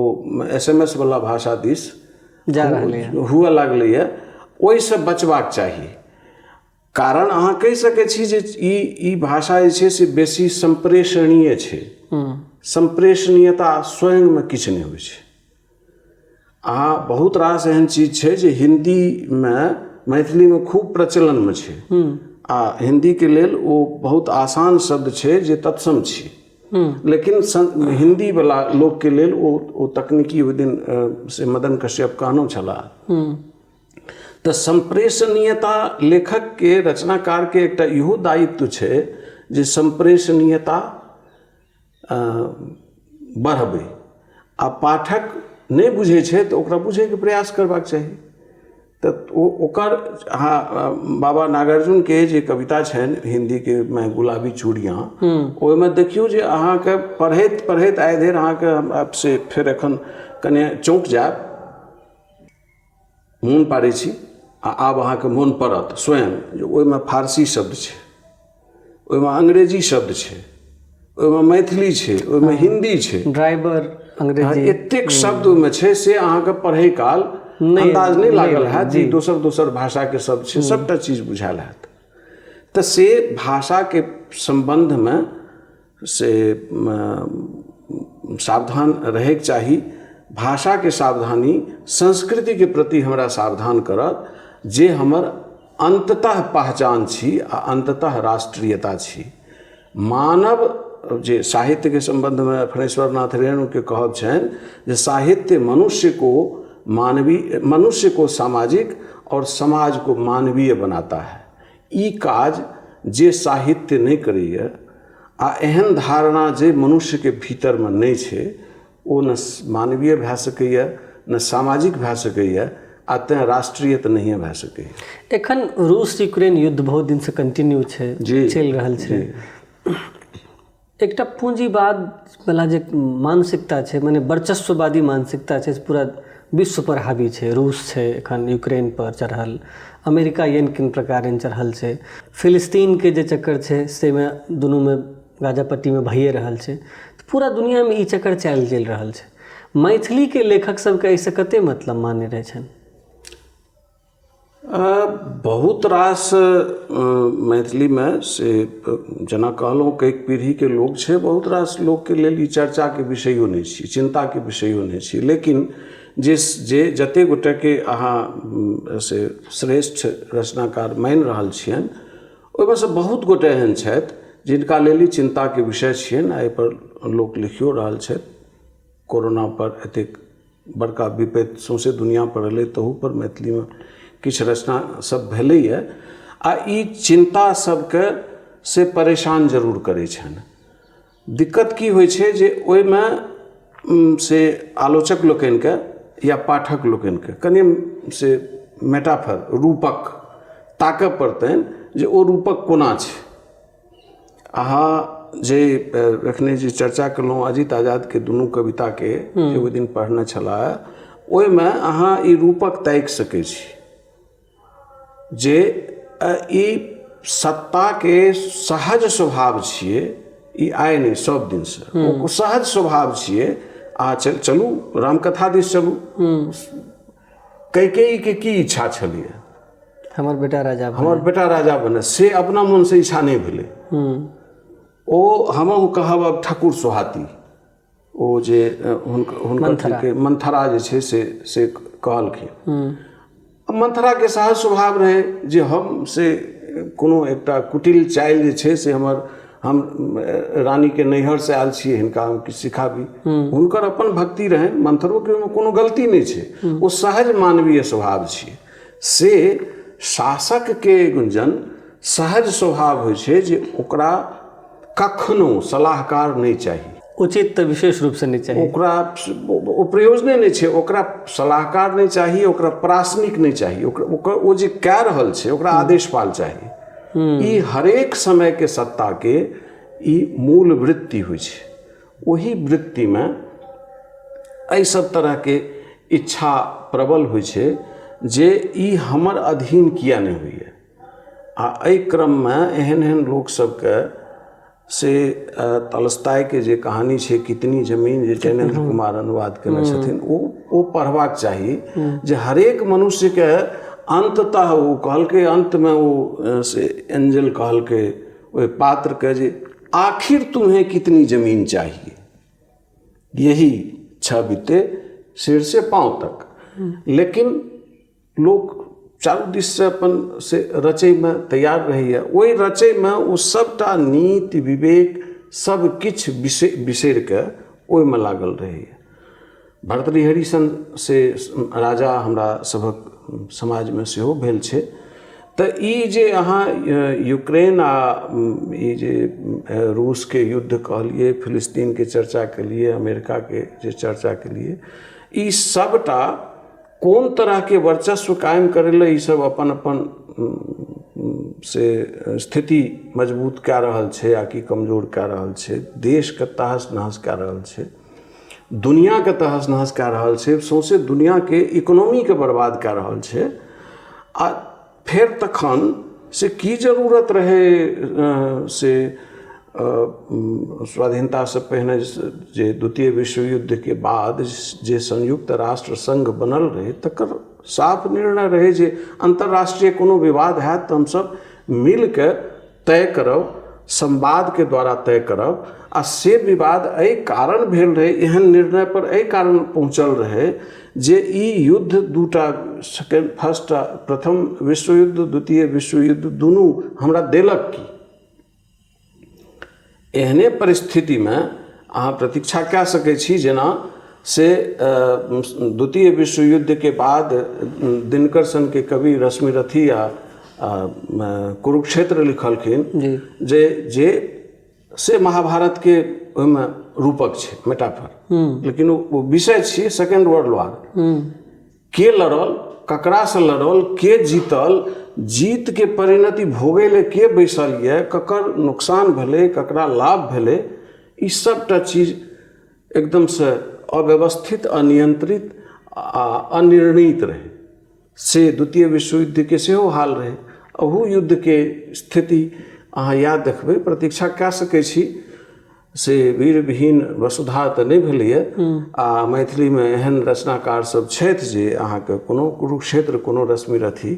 SMS वला भाषा दिस जा रहलैए, हुअ लागलैए, ओहिसँ बचबाक चाही। कारण अहाँ कहि सकै छी जे ई भाषा जे छै से बेसी सम्प्रेषणीय छै। सम्प्रेषणीयता स्वयंमे किछु नहि होइ छै। अहाँ बहुत रास एहन चीज छै जे हिन्दीमे मैथिलीमे खूब प्रचलनमे छै आ हिन्दीके लेल ओ बहुत आसान शब्द छै जे तत्सम छी, लेकिन हिन्दीवला लोकके लेल ओ तकनीकी ओहि दिन से मदन कश्यप कहनो छलाह। तऽ सम्प्रेषणीयता लेखकके रचनाकारके एकटा इहो दायित्व छै जे सम्प्रेषणीयता बढ़बै, आ पाठक नहि बुझै छै तऽ ओकरा बुझैके प्रयास करबाक चाही। तऽ ओ ओकर अहाँ बाबा नागार्जुनके जे कविता छनि हिन्दीके मे गुलाबी चूड़ियाँ, ओहिमे देखियौ जे अहाँके पढ़ैत पढ़ैत आइ धरि अहाँके हमरा से फेर एखन कने चौंकि जायब, मोन पाड़ै छी आ आब अहाँके मोन पड़त स्वयं जे ओहिमे फारसी शब्द छै, ओहिमे अंग्रेजी शब्द छै, ओहिमे मैथिली छै, ओहिमे हिन्दी छै, ड्राइवर अंग्रेजी, एतेक शब्द ओहिमे छै से अहाँके पढ़ै काल अन्दाज नहि लागल हैत जे दोसर दोसर भाषाके शब्द छै, सभटा चीज बुझायल हैत। तऽ से भाषाके सम्बन्धमे से सावधान रहैके चाही। भाषाके सावधानी संस्कृतिके प्रति हमरा सावधान करत जे हमर अन्ततः पहचान छी आ अन्ततः राष्ट्रीयता छी। मानव जे साहित्यके सम्बन्धमे फणेश्वरनाथ रेणुके कहब छनि जे साहित्य मनुष्य को मानवीय, मनुष्य को सामाजिक और समाज को मानवीय बनाता है। ई काज जे साहित्य नहि करैए आ एहन धारणा जे मनुष्यके भीतरमे नहि छै, ओ ने मानवीय भए सकैए ने सामाजिक भए सकैए। आ तेँ राष्ट्रीय तऽ नहिए भए सकैए। एखन रूस यूक्रेन युद्ध बहुत दिनसँ कंटिन्यू छै, चलि रहल छै। एकटा पूँजीवाद वला जे मानसिकता छै, मने वर्चस्ववादी मानसिकता छै, से पूरा विश्व पर हावी छै। रूस छै एखन यूक्रेन पर चढ़ल, अमेरिका येन किन प्रकारेण चढ़ल छै, फिलिस्तीनके जे चक्कर छै सेमे दुनूमे गाजा पट्टीमे भइए रहल छै। तऽ पूरा दुनिआँमे ई चक्कर चलि चलि रहल छै। मैथिलीके लेखक सबके एहिसँ कते मतलब मान्य रहै छनि? बहुत रास मैथिलीमे से जेना कहलहुँ कैक पीढ़ीके लोक छै, बहुत रास लोकके लेल ई चर्चाके विषयो नहि छियै, चिन्ताके विषयो नहि छियै। लेकिन जे जे जतेक गोटेके अहाँ से श्रेष्ठ रचनाकार मानि रहल छियनि, ओहिमे सँ बहुत गोटे एहन छथि जिनका लेल ई चिन्ताके विषय छियनि आ एहिपर लोक लिखियो रहल छथि। कोरोना पर एतेक बड़का विपत्ति सौंसे दुनिआ पर एलै, तहू पर मैथिलीमे किछु रचना सब भेलैए आ ई चिन्ता सबके से परेशान जरूर करै छनि। दिक्कत की होइ छै जे ओहिमे से आलोचक लोकनिके या पाठक लोकनिके कनि से मेटाफर रूपक ताकऽ पड़तनि जे ओ रूपक कोना छै। अहाँ जे एखने जे चर्चा केलहुँ अजित आजादके दुनू कविताके जे ओहि दिन पढ़ने छलाह, ओहिमे अहाँ ई रूपक ताकि सकै छी जे ई सत्ताके सहज स्वभाव छियै, ई आइ नहि सब दिनसँ ओ सहज स्वभाव छियै। अहाँ चलू रामकथा दिस चलू, कैकेयीके की इच्छा छलैए? हमर बेटा राजा, हमर बेटा राजा बने, से अपना मोनसँ इच्छा नहि भेलै। ओ हमहूँ कहब अब ठाकुर सोहाती, ओ जे हुनकर मंथरा जे छै से से कहलखिन। मंथराके सहज स्वभाव रहै जे हम से कोनो एकटा कुटिल चालि जे छै से हमर, हम रानीके नैहरसँ आयल छी, हिनका हम किछु सिखाबी। हुनकर अपन भक्ति रहनि, मंथरोके ओहिमे कोनो गलती नहि छै, ओ सहज मानवीय स्वभाव छियै। से शासकके गुंजन सहज स्वभाव होइ छै जे ओकरा कखनो सलाहकार नहि चाही, उचित तऽ विशेष रूपसँ नहि चाही, ओकरा ओ प्रयोजने नहि छै, ओकरा सलाहकार नहि चाही, ओकरा प्रासनिक नहि चाही, ओकर ओ जे कए रहल छै ओकरा आदेशपाल चाही। ई हरेक समयके सत्ताके ई मूल वृत्ति होइ छै। ओहि वृत्तिमे एहि सब तरहके इच्छा प्रबल होइ छै जे ई हमर अधीन किया नहि होइए। आ एहि क्रममे एहन एहन लोक सबके से तलस्ताइके जे कहानी छै कितनी जमीन, जे जैनेन्द्र कुमार अनुवाद केने छथिन, ओ पढ़बाक चाही जे हरेक मनुष्यके अन्ततः ओ कहलकै, अन्तमे ओ से एंजल कहलकै ओहि पात्रके जे आखिर तुम्हें कितनी जमीन चाहिए, यही छह बीते सिर से पाँव तक। लेकिन लोक चारू दिससँ अपन से रचैमे तैयार रहैए, ओहि रचैमे ओ सभटा नीति विवेक सब किछु बिसरि कऽ ओहिमे लागल रहैए। भर्तृहरि सन से राजा हमरा सभक समाजमे सेहो भेल छै। तऽ ई जे अहाँ यूक्रेन आ ई जे रूसके युद्ध कहलियै, फिलिस्तीनके चर्चा केलियै, अमेरिकाके जे चर्चा केलियै, ई सबटा कोन तरहके वर्चस्व कायम करै लए ई सब अपन अपन से स्थिति मजबूत कए रहल छै आ कि कमजोर कए रहल छै, देशके तहस नहस कए रहल छै, दुनिआँके तहस नहस कए रहल छै, सौँसे दुनिआँके इकोनॉमीके बर्बाद कए रहल छै। आ फेर तखन से की जरूरत रहै से स्वाधीनतासँ पहिने जे द्वितीय विश्वयुद्धके बाद जे संयुक्त राष्ट्र संघ बनल रहै तकर साफ निर्णय रहै जे अन्तर्राष्ट्रीय कोनो विवाद हैत तऽ हमसभ मिलके तय करब, संवादके द्वारा तय करब। आ से विवाद एहि कारण भेल रहै, एहन निर्णय पर एहि कारण पहुँचल रहै जे ई युद्ध दूटा सेकेंड फर्स्ट प्रथम विश्वयुद्ध द्वितीय विश्वयुद्ध दुनू हमरा देलक की। एहने परिस्थितिमे अहाँ प्रतीक्षा कए सकै छी जेना से द्वितीय विश्वयुद्धके बाद दिनकर सनके कवि रश्मिरथी आ कुरुक्षेत्र लिखलखिन जे जे से महाभारतके ओहिमे रूपक छै, मेटाफर, लेकिन ओ विषय छियै सेकेंड वर्ल्ड वार, के लड़ल ककरासँ लड़ल, के जीतल, जीतके परिणति भोगै लए के बैसल यऽ, ककर नुकसान भेलै, ककरा लाभ भेलै, ई सबटा चीज एकदमसँ अव्यवस्थित, अनियंत्रित आ अनिर्णीत रहै। से द्वितीय विश्वयुद्धके सेहो हाल रहै। अहू युद्धके स्थिति अहाँ इएह देखबै, प्रतीक्षा कए सकै छी से वीरविहीन वसुधा तऽ नहि भेलैए। आ मैथिलीमे एहन रचनाकार सब छथि जे अहाँके कोनो कुरुक्षेत्र, कोनो रश्मिरथी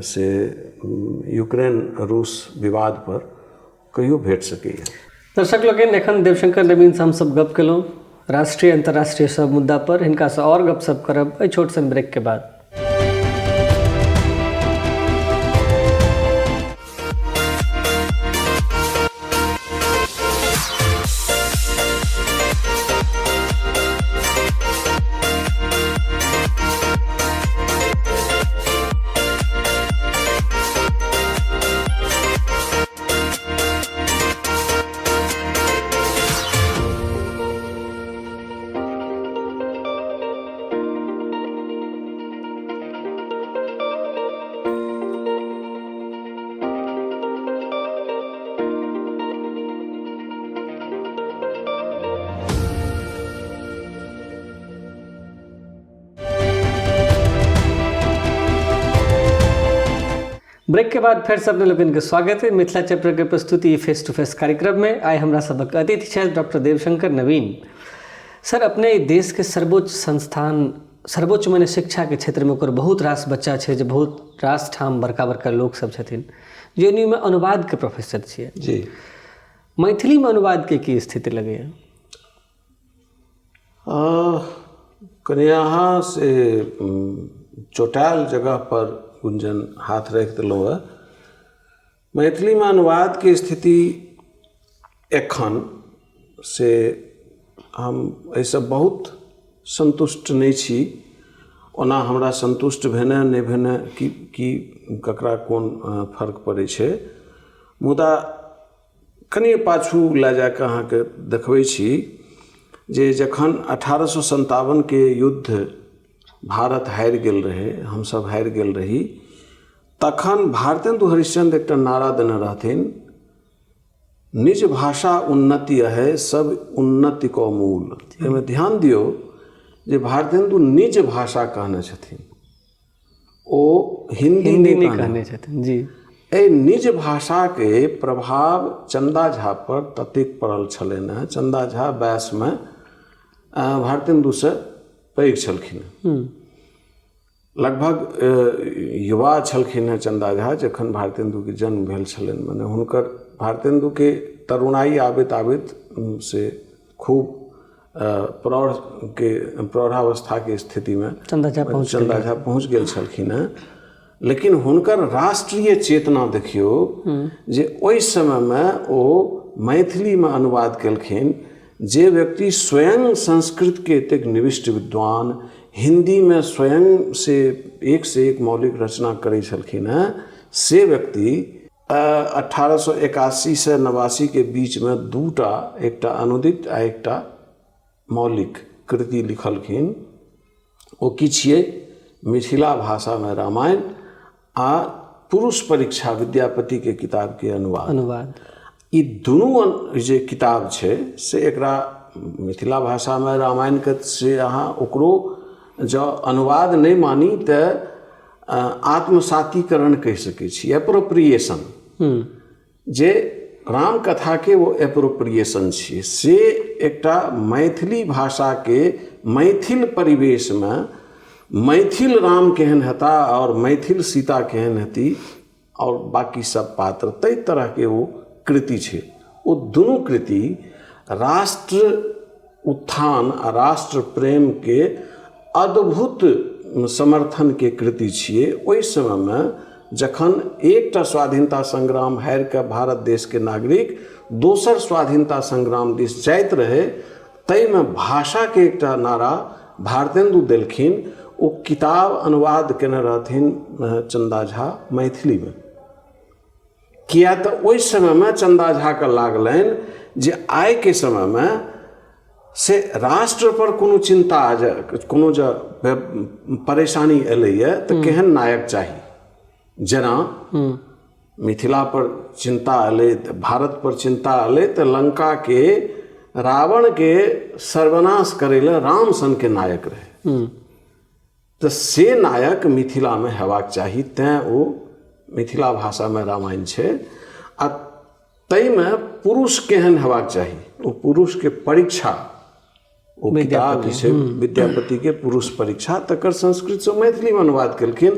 से यूक्रेन रूस विवादपर कहियो भेट सकैए। दर्शक लोकनि, एखन देवशंकर नवीनसँ हमसभ गप केलहुँ राष्ट्रीय अंतर्राष्ट्रीय सब मुद्दा पर। हिनकासँ आओर गपशप करब एहि छोट सन ब्रेक के बाद। ब्रेक के बाद फेर अपने लोगन के स्वागत है मिथिला चैप्टर के प्रस्तुति फेस टू फेस कार्यक्रम में। आइ हमरा सबक अतिथि छथि डॉक्टर देवशंकर नवीन सर। अपने देश के सर्वोच्च संस्थान, सर्वोच्च माने शिक्षा के क्षेत्र में ओकर बहुत रास बच्चा छै जे बहुत रास ठाम बड़का बड़का लोक सब छथिन, जे एन में अनुवाद के प्रोफेसर छियै जी। मैथिली में अनुवाद के की स्थिति लगैया? कनि अहाँ से चोटायल जगह पर गुंजन हाथ राखि देलहुँ हँ। मैथिलीमे अनुवादके स्थिति एखन से हम एहिसँ बहुत सन्तुष्ट नहि छी। ओना हमरा सन्तुष्ट भेने नहि भेने की की ककरा कोन फर्क पड़ै छै, मुदा कनि पाछू लए जाकऽ अहाँके देखबै छी जे जखन 1857के युद्ध भारत हारि गेल रहै, हमसभ हारि गेल रही, तखन भारतेन्दु हरिश्चंद्र एकटा नारा देने रहथिन, निज भाषा उन्नति है सब उन्नति को मूल। एहिमे ध्यान दियौ जे भारतेन्दु निज भाषा कहने छथिन, ओ हिंदी नहि कहने छथिन जी। एहि निज भाषाके प्रभाव चन्दा झा पर ततेक पड़ल छलनि हेँ। चन्दा झा बयसमे भारतेन्दुसँ पैघ छलखिन हेँ, लगभग युवा छलखिन हेँ चन्दा झा जखन भारतेन्दुके जन्म भेल छलनि। मने हुनकर भारतेन्दुके तरुणाइ आबैत आबैत से खूब प्रौढ़के प्रौढ़ावस्थाके स्थितिमे चन्दा झा पहुँच गेल छलखिन हेँ। लेकिन हुनकर राष्ट्रीय चेतना देखियौ जे ओहि समयमे ओ मैथिलीमे अनुवाद केलखिन। जे व्यक्ति स्वयं संस्कृतके एतेक निविष्ट विद्वान, हिन्दीमे स्वयं से एक से एक मौलिक रचना करै छलखिन हेँ, से व्यक्ति 1881 से 89 के बीचमे दूटा, एकटा अनुदित आ एकटा मौलिक कृति लिखलखिन। ओ की छियै? मिथिला भाषामे रामायण आ पुरुष परीक्षा विद्यापतिके किताबके अनुवाद। ई दुनू जे किताब छै से एकरा मिथिला भाषामे रामायणके से अहाँ ओकरो जँ अनुवाद नहि मानी तऽ आत्मसातीकरण कहि सकै छी, एप्रोप्रिएशन, जे रामकथाके ओ एप्रोप्रिएशन छियै। से एकटा मैथिली भाषाके मैथिल परिवेशमे मैथिल राम केहन हेता आओर मैथिल सीता केहन हेती आओर बाकी सब पात्र, ताहि तरहके ओ कृति छै। ओ दुनू कृति राष्ट्र उत्थान आ राष्ट्र प्रेमके अद्भुत समर्थनके कृति छियै। ओहि समयमे जखन एकटा स्वाधीनता संग्राम हारि कऽ भारत देशके नागरिक दोसर स्वाधीनता संग्राम दिस जाइत रहै, ताहिमे भाषाके एकटा नारा भारतेन्दु देलखिन। ओ किताब अनुवाद केने रहथिन चन्दा झा मैथिलीमे, किया तऽ ओहि समयमे चन्दा झाके लागलनि जे आइके समयमे से राष्ट्रपर कोनो चिन्ता जे कोनो जे परेशानी एलैए तऽ केहन नायक चाही। जेना मिथिला पर चिन्ता एलै, भारत पर चिन्ता एलै तऽ लंकाके रावणके सर्वनाश करै लए राम सनके नायक रहै, तऽ से नायक मिथिलामे हेबाक चाही। तैँ ओ मिथिला भाषामे रामायण छै। आ ताहिमे पुरुष केहन हेबाक चाही, ओ पुरुषके परीक्षा ओ किताब जे छै विद्यापतिके पुरुष परीक्षा, तकर संस्कृतसँ मैथिलीमे अनुवाद केलखिन।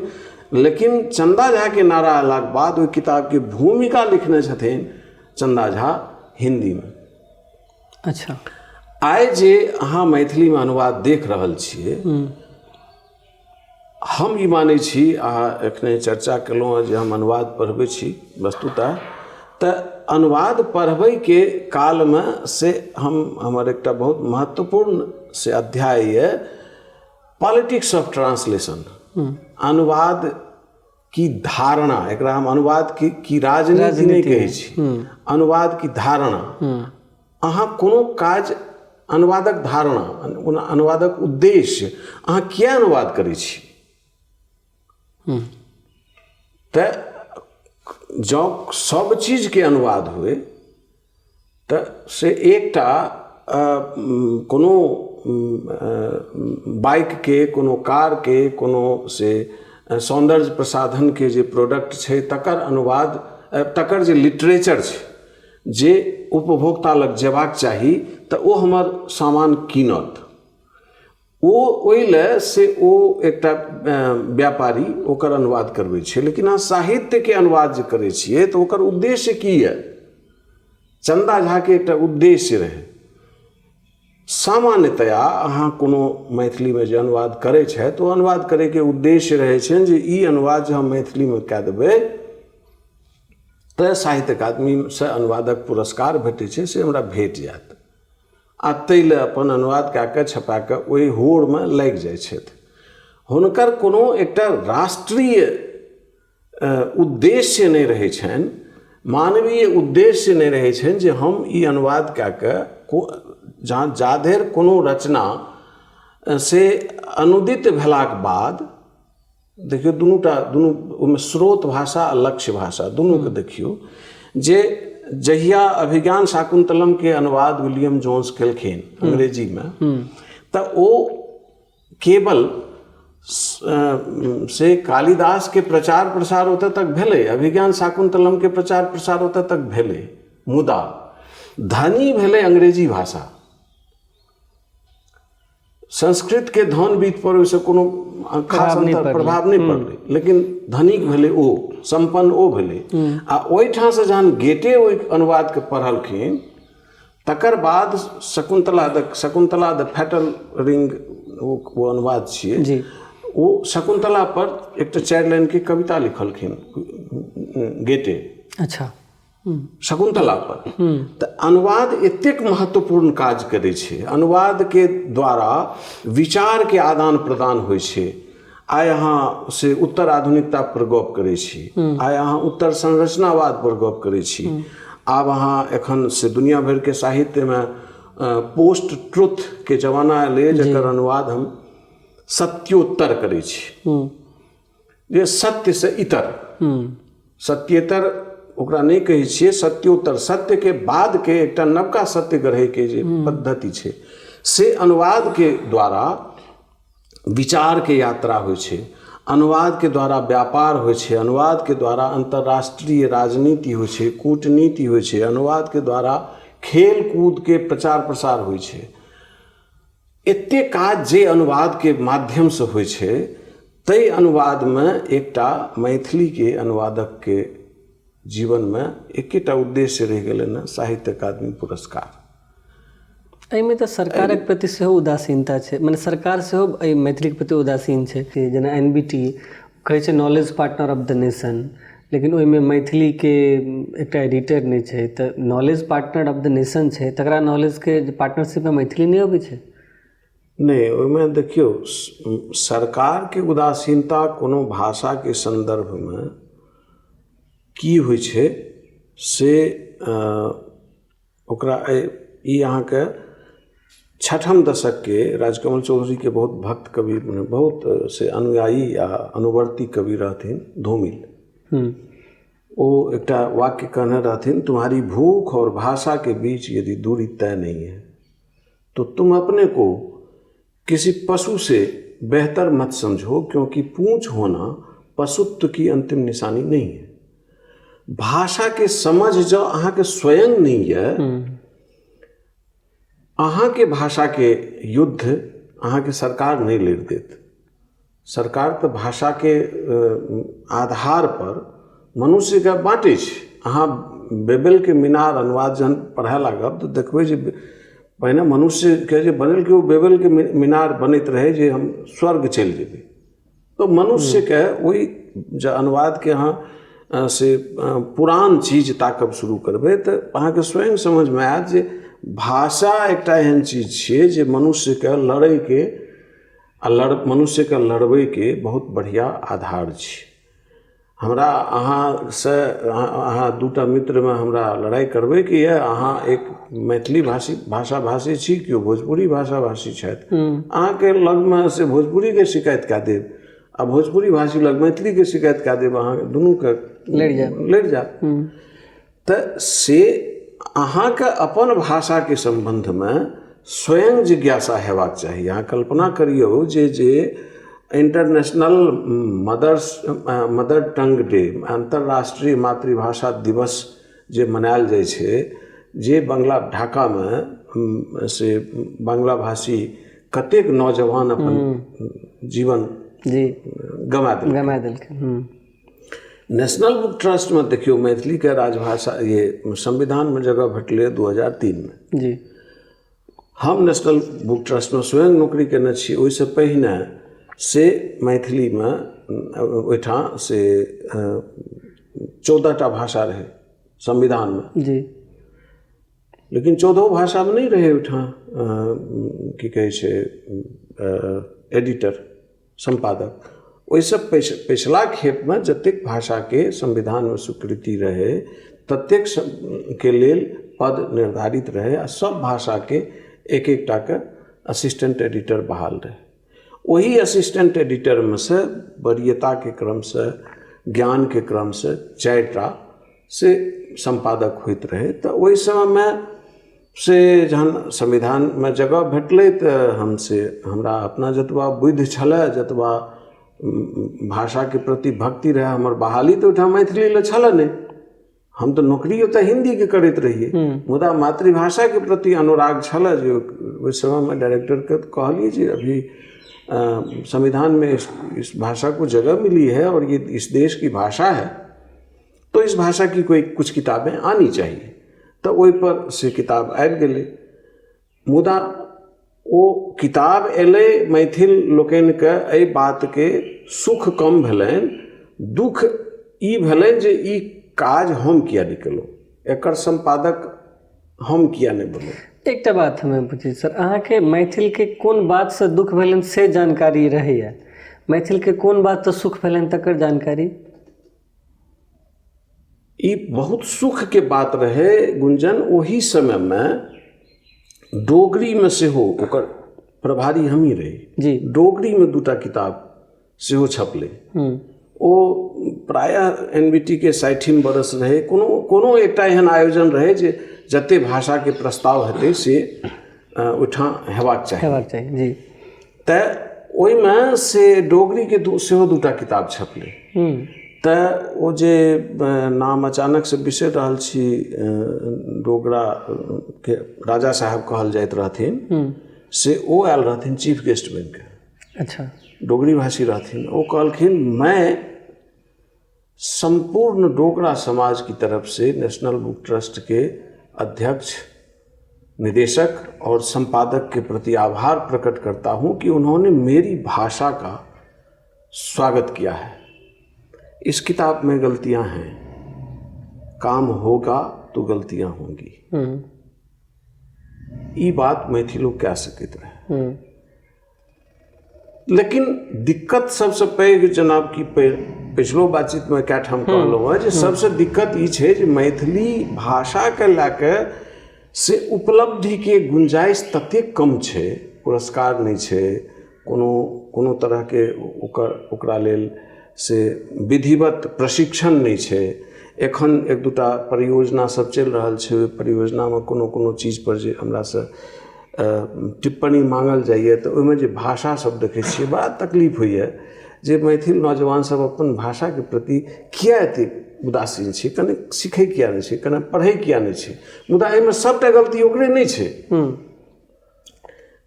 लेकिन चन्दा झाके नारा अयलाके बाद ओहि किताबके भूमिका लिखने छथिन चन्दा झा हिन्दीमे। अच्छा, आइ जे अहाँ मैथिलीमे अनुवाद देख रहल छियै, हम ई मानै छी, अहाँ एखने चर्चा केलहुँ हँ जे हम अनुवाद पढ़बै छी, वस्तुतः तऽ अनुवाद पढ़बैके कालमे से हम हमर एकटा बहुत महत्वपूर्ण से अध्याय यऽ पॉलिटिक्स ऑफ ट्रांसलेशन, अनुवाद की धारणा। एकरा हम अनुवाद की राजनीति नहि कहै छी, अनुवाद की धारणा। अहाँ कोनो काज अनुवादक धारणा, अनुवादक उद्देश्य, अहाँ किया अनुवाद करै छी? तऽ जँ सब चीजके अनुवाद होइ तऽ से एकटा कोनो बाइकके, कोनो कारके, कोनो से सौन्दर्य प्रसाधनके जे प्रोडक्ट छै तकर अनुवाद, तकर जे लिटरेचर छै जे उपभोक्ता लग जेबाक चाही तऽ ओ हमर सामान कीनत, ओ ओहि लए से ओ एकटा व्यापारी ओकर अनुवाद करबै छै। लेकिन अहाँ साहित्यके अनुवाद जे करै छियै तऽ ओकर उद्देश्य की यऽ? चन्दा झाके एकटा उद्देश्य रहै। सामान्यतया अहाँ कोनो मैथिलीमे जे अनुवाद करै छथि ओ अनुवाद करैके उद्देश्य रहै छनि जे ई अनुवाद जे हम मैथिलीमे कए देबै तऽ साहित्य अकादमीसँ अनुवादक पुरस्कार भेटै छै, से हमरा भेट जायत, आ ताहि लए अपन अनुवाद कए कऽ छपा कऽ ओहि होड़मे लागि जाइ छथि। हुनकर कोनो एकटा राष्ट्रीय उद्देश्य नहि रहै छनि, मानवीय उद्देश्य नहि रहै छनि जे हम ई अनुवाद कए कऽ जहाँ जाधरि कोनो रचना से अनुदित भेलाक बाद, देखियौ दुनूटा दुनू ओहिमे स्रोत भाषा आ लक्ष्य भाषा दुनूके देखियौ, जे जहिया अभिज्ञान शाकुन्तलमके अनुवाद विलियम जोन्स केलखिन अंग्रेजीमे तऽ ओ केवल से कालिदासके प्रचार प्रसार ओतऽ तक भेलै, अभिज्ञान शाकुन्तलमके प्रचार प्रसार ओतऽ तक भेलै, मुदा धनी भेलै अंग्रेजी भाषा। संस्कृतके धन बीत पर ओहिसँ कोनो खास अन्तर प्रभाव नहि पड़लै, लेकिन धनिक भेलै ओ, सम्पन्न ओ भेलै। आ ओहिठामसँ जहन गेटे ओहि अनुवादके पढ़लखिन तकर बाद Shakuntala the fatal ring ओ अनुवाद छियै, ओ शकुन्तला पर एकटा 4 लाइनके कविता लिखलखिन गेटे। अच्छा, शकुन्तला पर। तऽ अनुवाद एतेक महत्वपूर्ण काज करै छै। अनुवादके द्वारा विचारके आदान प्रदान होइ छै। आइ अहाँ से उत्तर आधुनिकता पर गप करै छी, आइ अहाँ उत्तर संरचनावाद पर गप करै छी, आब अहाँ एखन से दुनिया भरिके साहित्यमे पोस्ट ट्रुथके जमाना एलै, जकर अनुवाद हम सत्योत्तर करै छी, जे सत्यसँ इतर, सत्येतर ओकरा नहि कहै छियै, सत्योत्तर, सत्यके बादके एकटा नवका सत्य गढ़ैके जे पद्धति छै से अनुवादके द्वारा विचारके यात्रा होइ छै, अनुवादके द्वारा व्यापार होइ छै, अनुवादके द्वारा अन्तर्राष्ट्रीय राजनीति होइ छै, कूटनीति होइ छै, अनुवादके द्वारा खेल कूदके प्रचार प्रसार होइ छै। एते काज जे अनुवादके माध्यमसँ होइ छै, ताहि अनुवादमे एकटा मैथिलीके अनुवादकके जीवनमे एकेटा उद्देश्य रहि गेलै ने, साहित्य अकादमी पुरस्कार। एहिमे तऽ सरकारक प्रति सेहो उदासीनता छै, मने सरकार सेहो एहि मैथिलीके प्रति उदासीन छै। जेना NBT कहै छै knowledge partner of the nation, लेकिन ओहिमे मैथिलीके एकटा एडिटर नहि छै, तऽ knowledge partner of the nation छै तकरा नॉलेजके पार्टनरशिपमे मैथिली नहि अबै छै। नहि, ओहिमे देखियौ सरकारके उदासीनता कोनो भाषाके सन्दर्भमे की होइ छै से ओकरा ई अहाँके छठम दशकके राजकमल चौधरीके बहुत भक्त कवि, बहुत से अनुयायी आ अनुवर्ती कवि रहथिन धूमिल। ओ एकटा वाक्य कहने रहथिन, तुम्हारी भूख और भाषा के बीच यदि दूरी तय नहीं है तो तुम अपने को किसी पशु से बेहतर मत समझो, क्योंकि पूंछ होना पशुत्व की अंतिम निशानी नहीं है। भाषा के समझ जँ अहाँके स्वयं नहीं है, अहाँके भाषाके युद्ध अहाँके सरकार नहि लड़ि देत। सरकार तऽ भाषाके आधार पर मनुष्यके बाँटै छै। अहाँ बेबेलके मीनार अनुवाद जहन पढ़य लागब तऽ देखबै जे पहिने मनुष्यके जे बनेलकै ओ बेबेलके मीनार बनैत रहै जे हम स्वर्ग चलि जेबै। तऽ मनुष्यके ओहि जे अनुवादके अहाँ से पुरान चीज ताकब शुरू करबै तऽ अहाँके स्वयं समझमे आयत जे भाषा एकटा एहन चीज छियै जे मनुष्यके लड़ैके आ मनुष्यके लड़बैके बहुत बढ़िआँ आधार छै। हमरा अहाँसँ अहाँ दूटा मित्रमे हमरा लड़ाइ करबैके यऽ, अहाँ एक मैथिली भाषी भाषा भाषी छी, केओ भोजपुरी भाषा भाषी छथि, अहाँके लगमे से भोजपुरीके शिकायत कए देब आ भोजपुरी भाषी लग मैथिलीके शिकायत कए देब, अहाँ दुनूके लड़ि जायब। लड़ि जायब। तऽ से अहाँके अपन भाषाके सम्बन्धमे स्वयं जिज्ञासा हेबाक चाही। अहाँ कल्पना करियौ जे जे international mother tongue day, अन्तर्राष्ट्रीय मातृभाषा दिवस जे मनायल जाइ छै, जे बंगला ढाकामे से बंगला भाषी कतेक नौजवान अपन जीवन जी गमा देलकै। गमा देलकै। नेशनल बुक ट्रस्टमे देखियौ मैथिलीके राजभाषा ये संविधानमे जगह भेटलै 2003मे। जी हम नेशनल बुक ट्रस्टमे स्वयं नौकरी केने छी। ओहिसँ पहिने से मैथिलीमे ओहिठाम से 14टा भाषा रहै संविधानमे। जी लेकिन 14 भाषामे नहि रहै ओहिठाम की कहै छै एडिटर सम्पादक। ओहिसँ पछिला खेपमे जतेक भाषाके संविधानमे स्वीकृति रहै ततेक के लेल पद निर्धारित रहै आ सब भाषाके एक एकटाके असिस्टेंट एडिटर बहाल रहै। ओही असिस्टेंट एडिटरमे से वरीयताके क्रमसँ ज्ञानके क्रमसँ 4टा से सम्पादक होइत रहै। तऽ ओहि समयमे से जहन संविधानमे जगह भेटलै तऽ हम से हमरा अपना जतबा बुद्धि छलए, जतबा भाषाके प्रति भक्ति रहए, हमर बहाली तऽ ओहिठाम मैथिली लए छलए नहि, हम तऽ नौकरी ओतऽ हिन्दीके करैत रहियै, मुदा मातृभाषाके प्रति अनुराग छलए जे ओहि समयमे डायरेक्टरके कहलियै जे अभी संविधान में इस भाषा को जगह मिली है और ये इस देश की भाषा है, तो इस भाषा की कोई कुछ किताबें आनी चाहिए। तऽ ओहिपर से किताब आबि गेलै। मुदा ओ किताब एलै मैथिल लोकनिके एहि बातके सुख कम भेलनि, दुःख ई भेलनि जे ई काज हम किया नहि केलहुँ, एकर सम्पादक हम किया नहि बनलहुँ। एकटा बात हमे पूछै सर, अहाँके मैथिलके कोन बातसँ दुःख भेलनि से जानकारी रहैए, मैथिलके कोन बातसँ सुख भेलनि तकर जानकारी? ई बहुत सुखके बात रहै गुंजन। ओहि समयमे डोगरीमे सेहो ओकर प्रभारी हमही रही। जी डोगरीमे 2टा किताब सेहो छपलै। ओ प्रायः NBT के 60 बरस रहै, कोनो कोनो एकटा एहन आयोजन रहै जे जते भाषाके प्रस्ताव हेतै से ओहिठाम हेबाक चाही। हेबाक चाही। जी तऽ ओहिमे से डोगरीके सेहो 2टा किताब छपलै। तऽ ओ जे नाम अचानक से बिसरि रहल छी, डोगरा के राजा साहब कहल जाइत रहथिन, से ओ आयल रहथिन चीफ गेस्ट बनिके। अच्छा। डोगरी भाषी रहथिन। ओ कहलखिन मैं संपूर्ण डोगरा समाज की तरफ से नेशनल बुक ट्रस्ट के अध्यक्ष, निदेशक और संपादक के प्रति आभार प्रकट करता हूं कि उन्होंने मेरी भाषा का स्वागत किया है। इस किताब में गलतियां हैं, काम होगा तो गलतियां होंगी। ई बात मैथिलो कह सकैत रहे। लेकिन दिक्कत सबसँ पैघ जनाब कि पिछलो बातचीतमे कए ठाम कहलहुँ हेँ जे सबसँ दिक्कत ई छै जे मैथिली भाषाके लए कऽ से उपलब्धिके गुंजाइश ततेक कम छै, पुरस्कार नहि छै, कोनो कोनो तरहके ओकर ओकरा लेल से विधिवत प्रशिक्षण नहि छै। एखन एक दूटा परियोजना सब चलि रहल छै, ओहि परियोजनामे कोनो कोनो चीजपर जे हमरासँ टिप्पणी माँगल जाइए तऽ ओहिमे जे भाषा सब देखै छियै बड़ा तकलीफ होइए जे मैथिल नौजवान सब अपन भाषाके प्रति किया एतेक उदासीन छै, कने सीखै किया नहि छै, कने पढ़ै किया नहि छै। मुदा एहिमे सबटा गलती ओकरे नहि छै।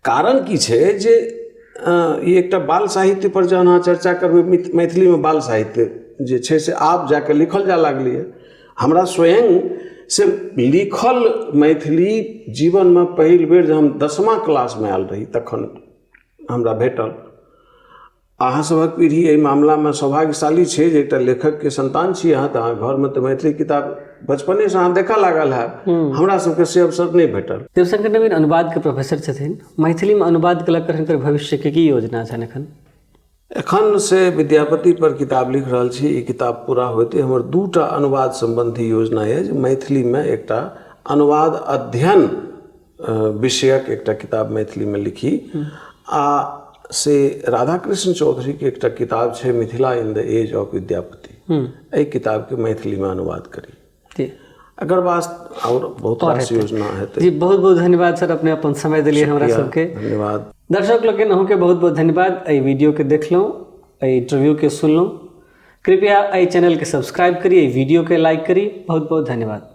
कारण की छै जे ई एकटा बाल साहित्य पर जहन अहाँ चर्चा करबै, मैथिलीमे बाल साहित्य जे छै से आब जाके लिखल जाय लागलैए। हमरा स्वयं से लिखल मैथिली जीवनमे पहिल बेर जब हम 10मा क्लासमे आयल रही तखन हमरा भेटल। अहाँ सभक पीढ़ी एहि मामलामे सौभाग्यशाली छै जे एकटा लेखकके संतान छी अहाँ, तऽ अहाँ घरमे तऽ मैथिली किताब बचपनेसँ अहाँ देखऽ लागल हैब। हमरा सबके से अवसर नहि भेटल। देवशंकर नवीन अनुवादके प्रोफेसर छथिन, मैथिलीमे अनुवादके लऽ कऽ हिनकर भविष्यके की योजना छनि एखन? एखन से विद्यापति पर किताब लिख रहल छी। ई किताब पूरा होइते हमर 2टा अनुवाद सम्बन्धी योजना यऽ जे मैथिलीमे एकटा अनुवाद अध्ययन विषयक एकटा किताब मैथिलीमे लिखी, आ से राधाकृष्ण चौधरीके एकटा किताब छै Mithila in the age of Vidyapati, एहि किताबके मैथिलीमे अनुवाद करी। एकर बाद आओर बहुत रास योजना हेतै। जी बहुत बहुत धन्यवाद सर, अपने अपन समय दिलियै हमरा सबके। धन्यवाद। दर्शक लोकनि अहूँके बहुत बहुत धन्यवाद, एहि वीडियोके देखलहुँ, एहि इंटरव्यूके सुनलहुँ। कृपया एहि चैनलके सब्सक्राइब करी, एहि वीडियोके लाइक करी। बहुत बहुत धन्यवाद।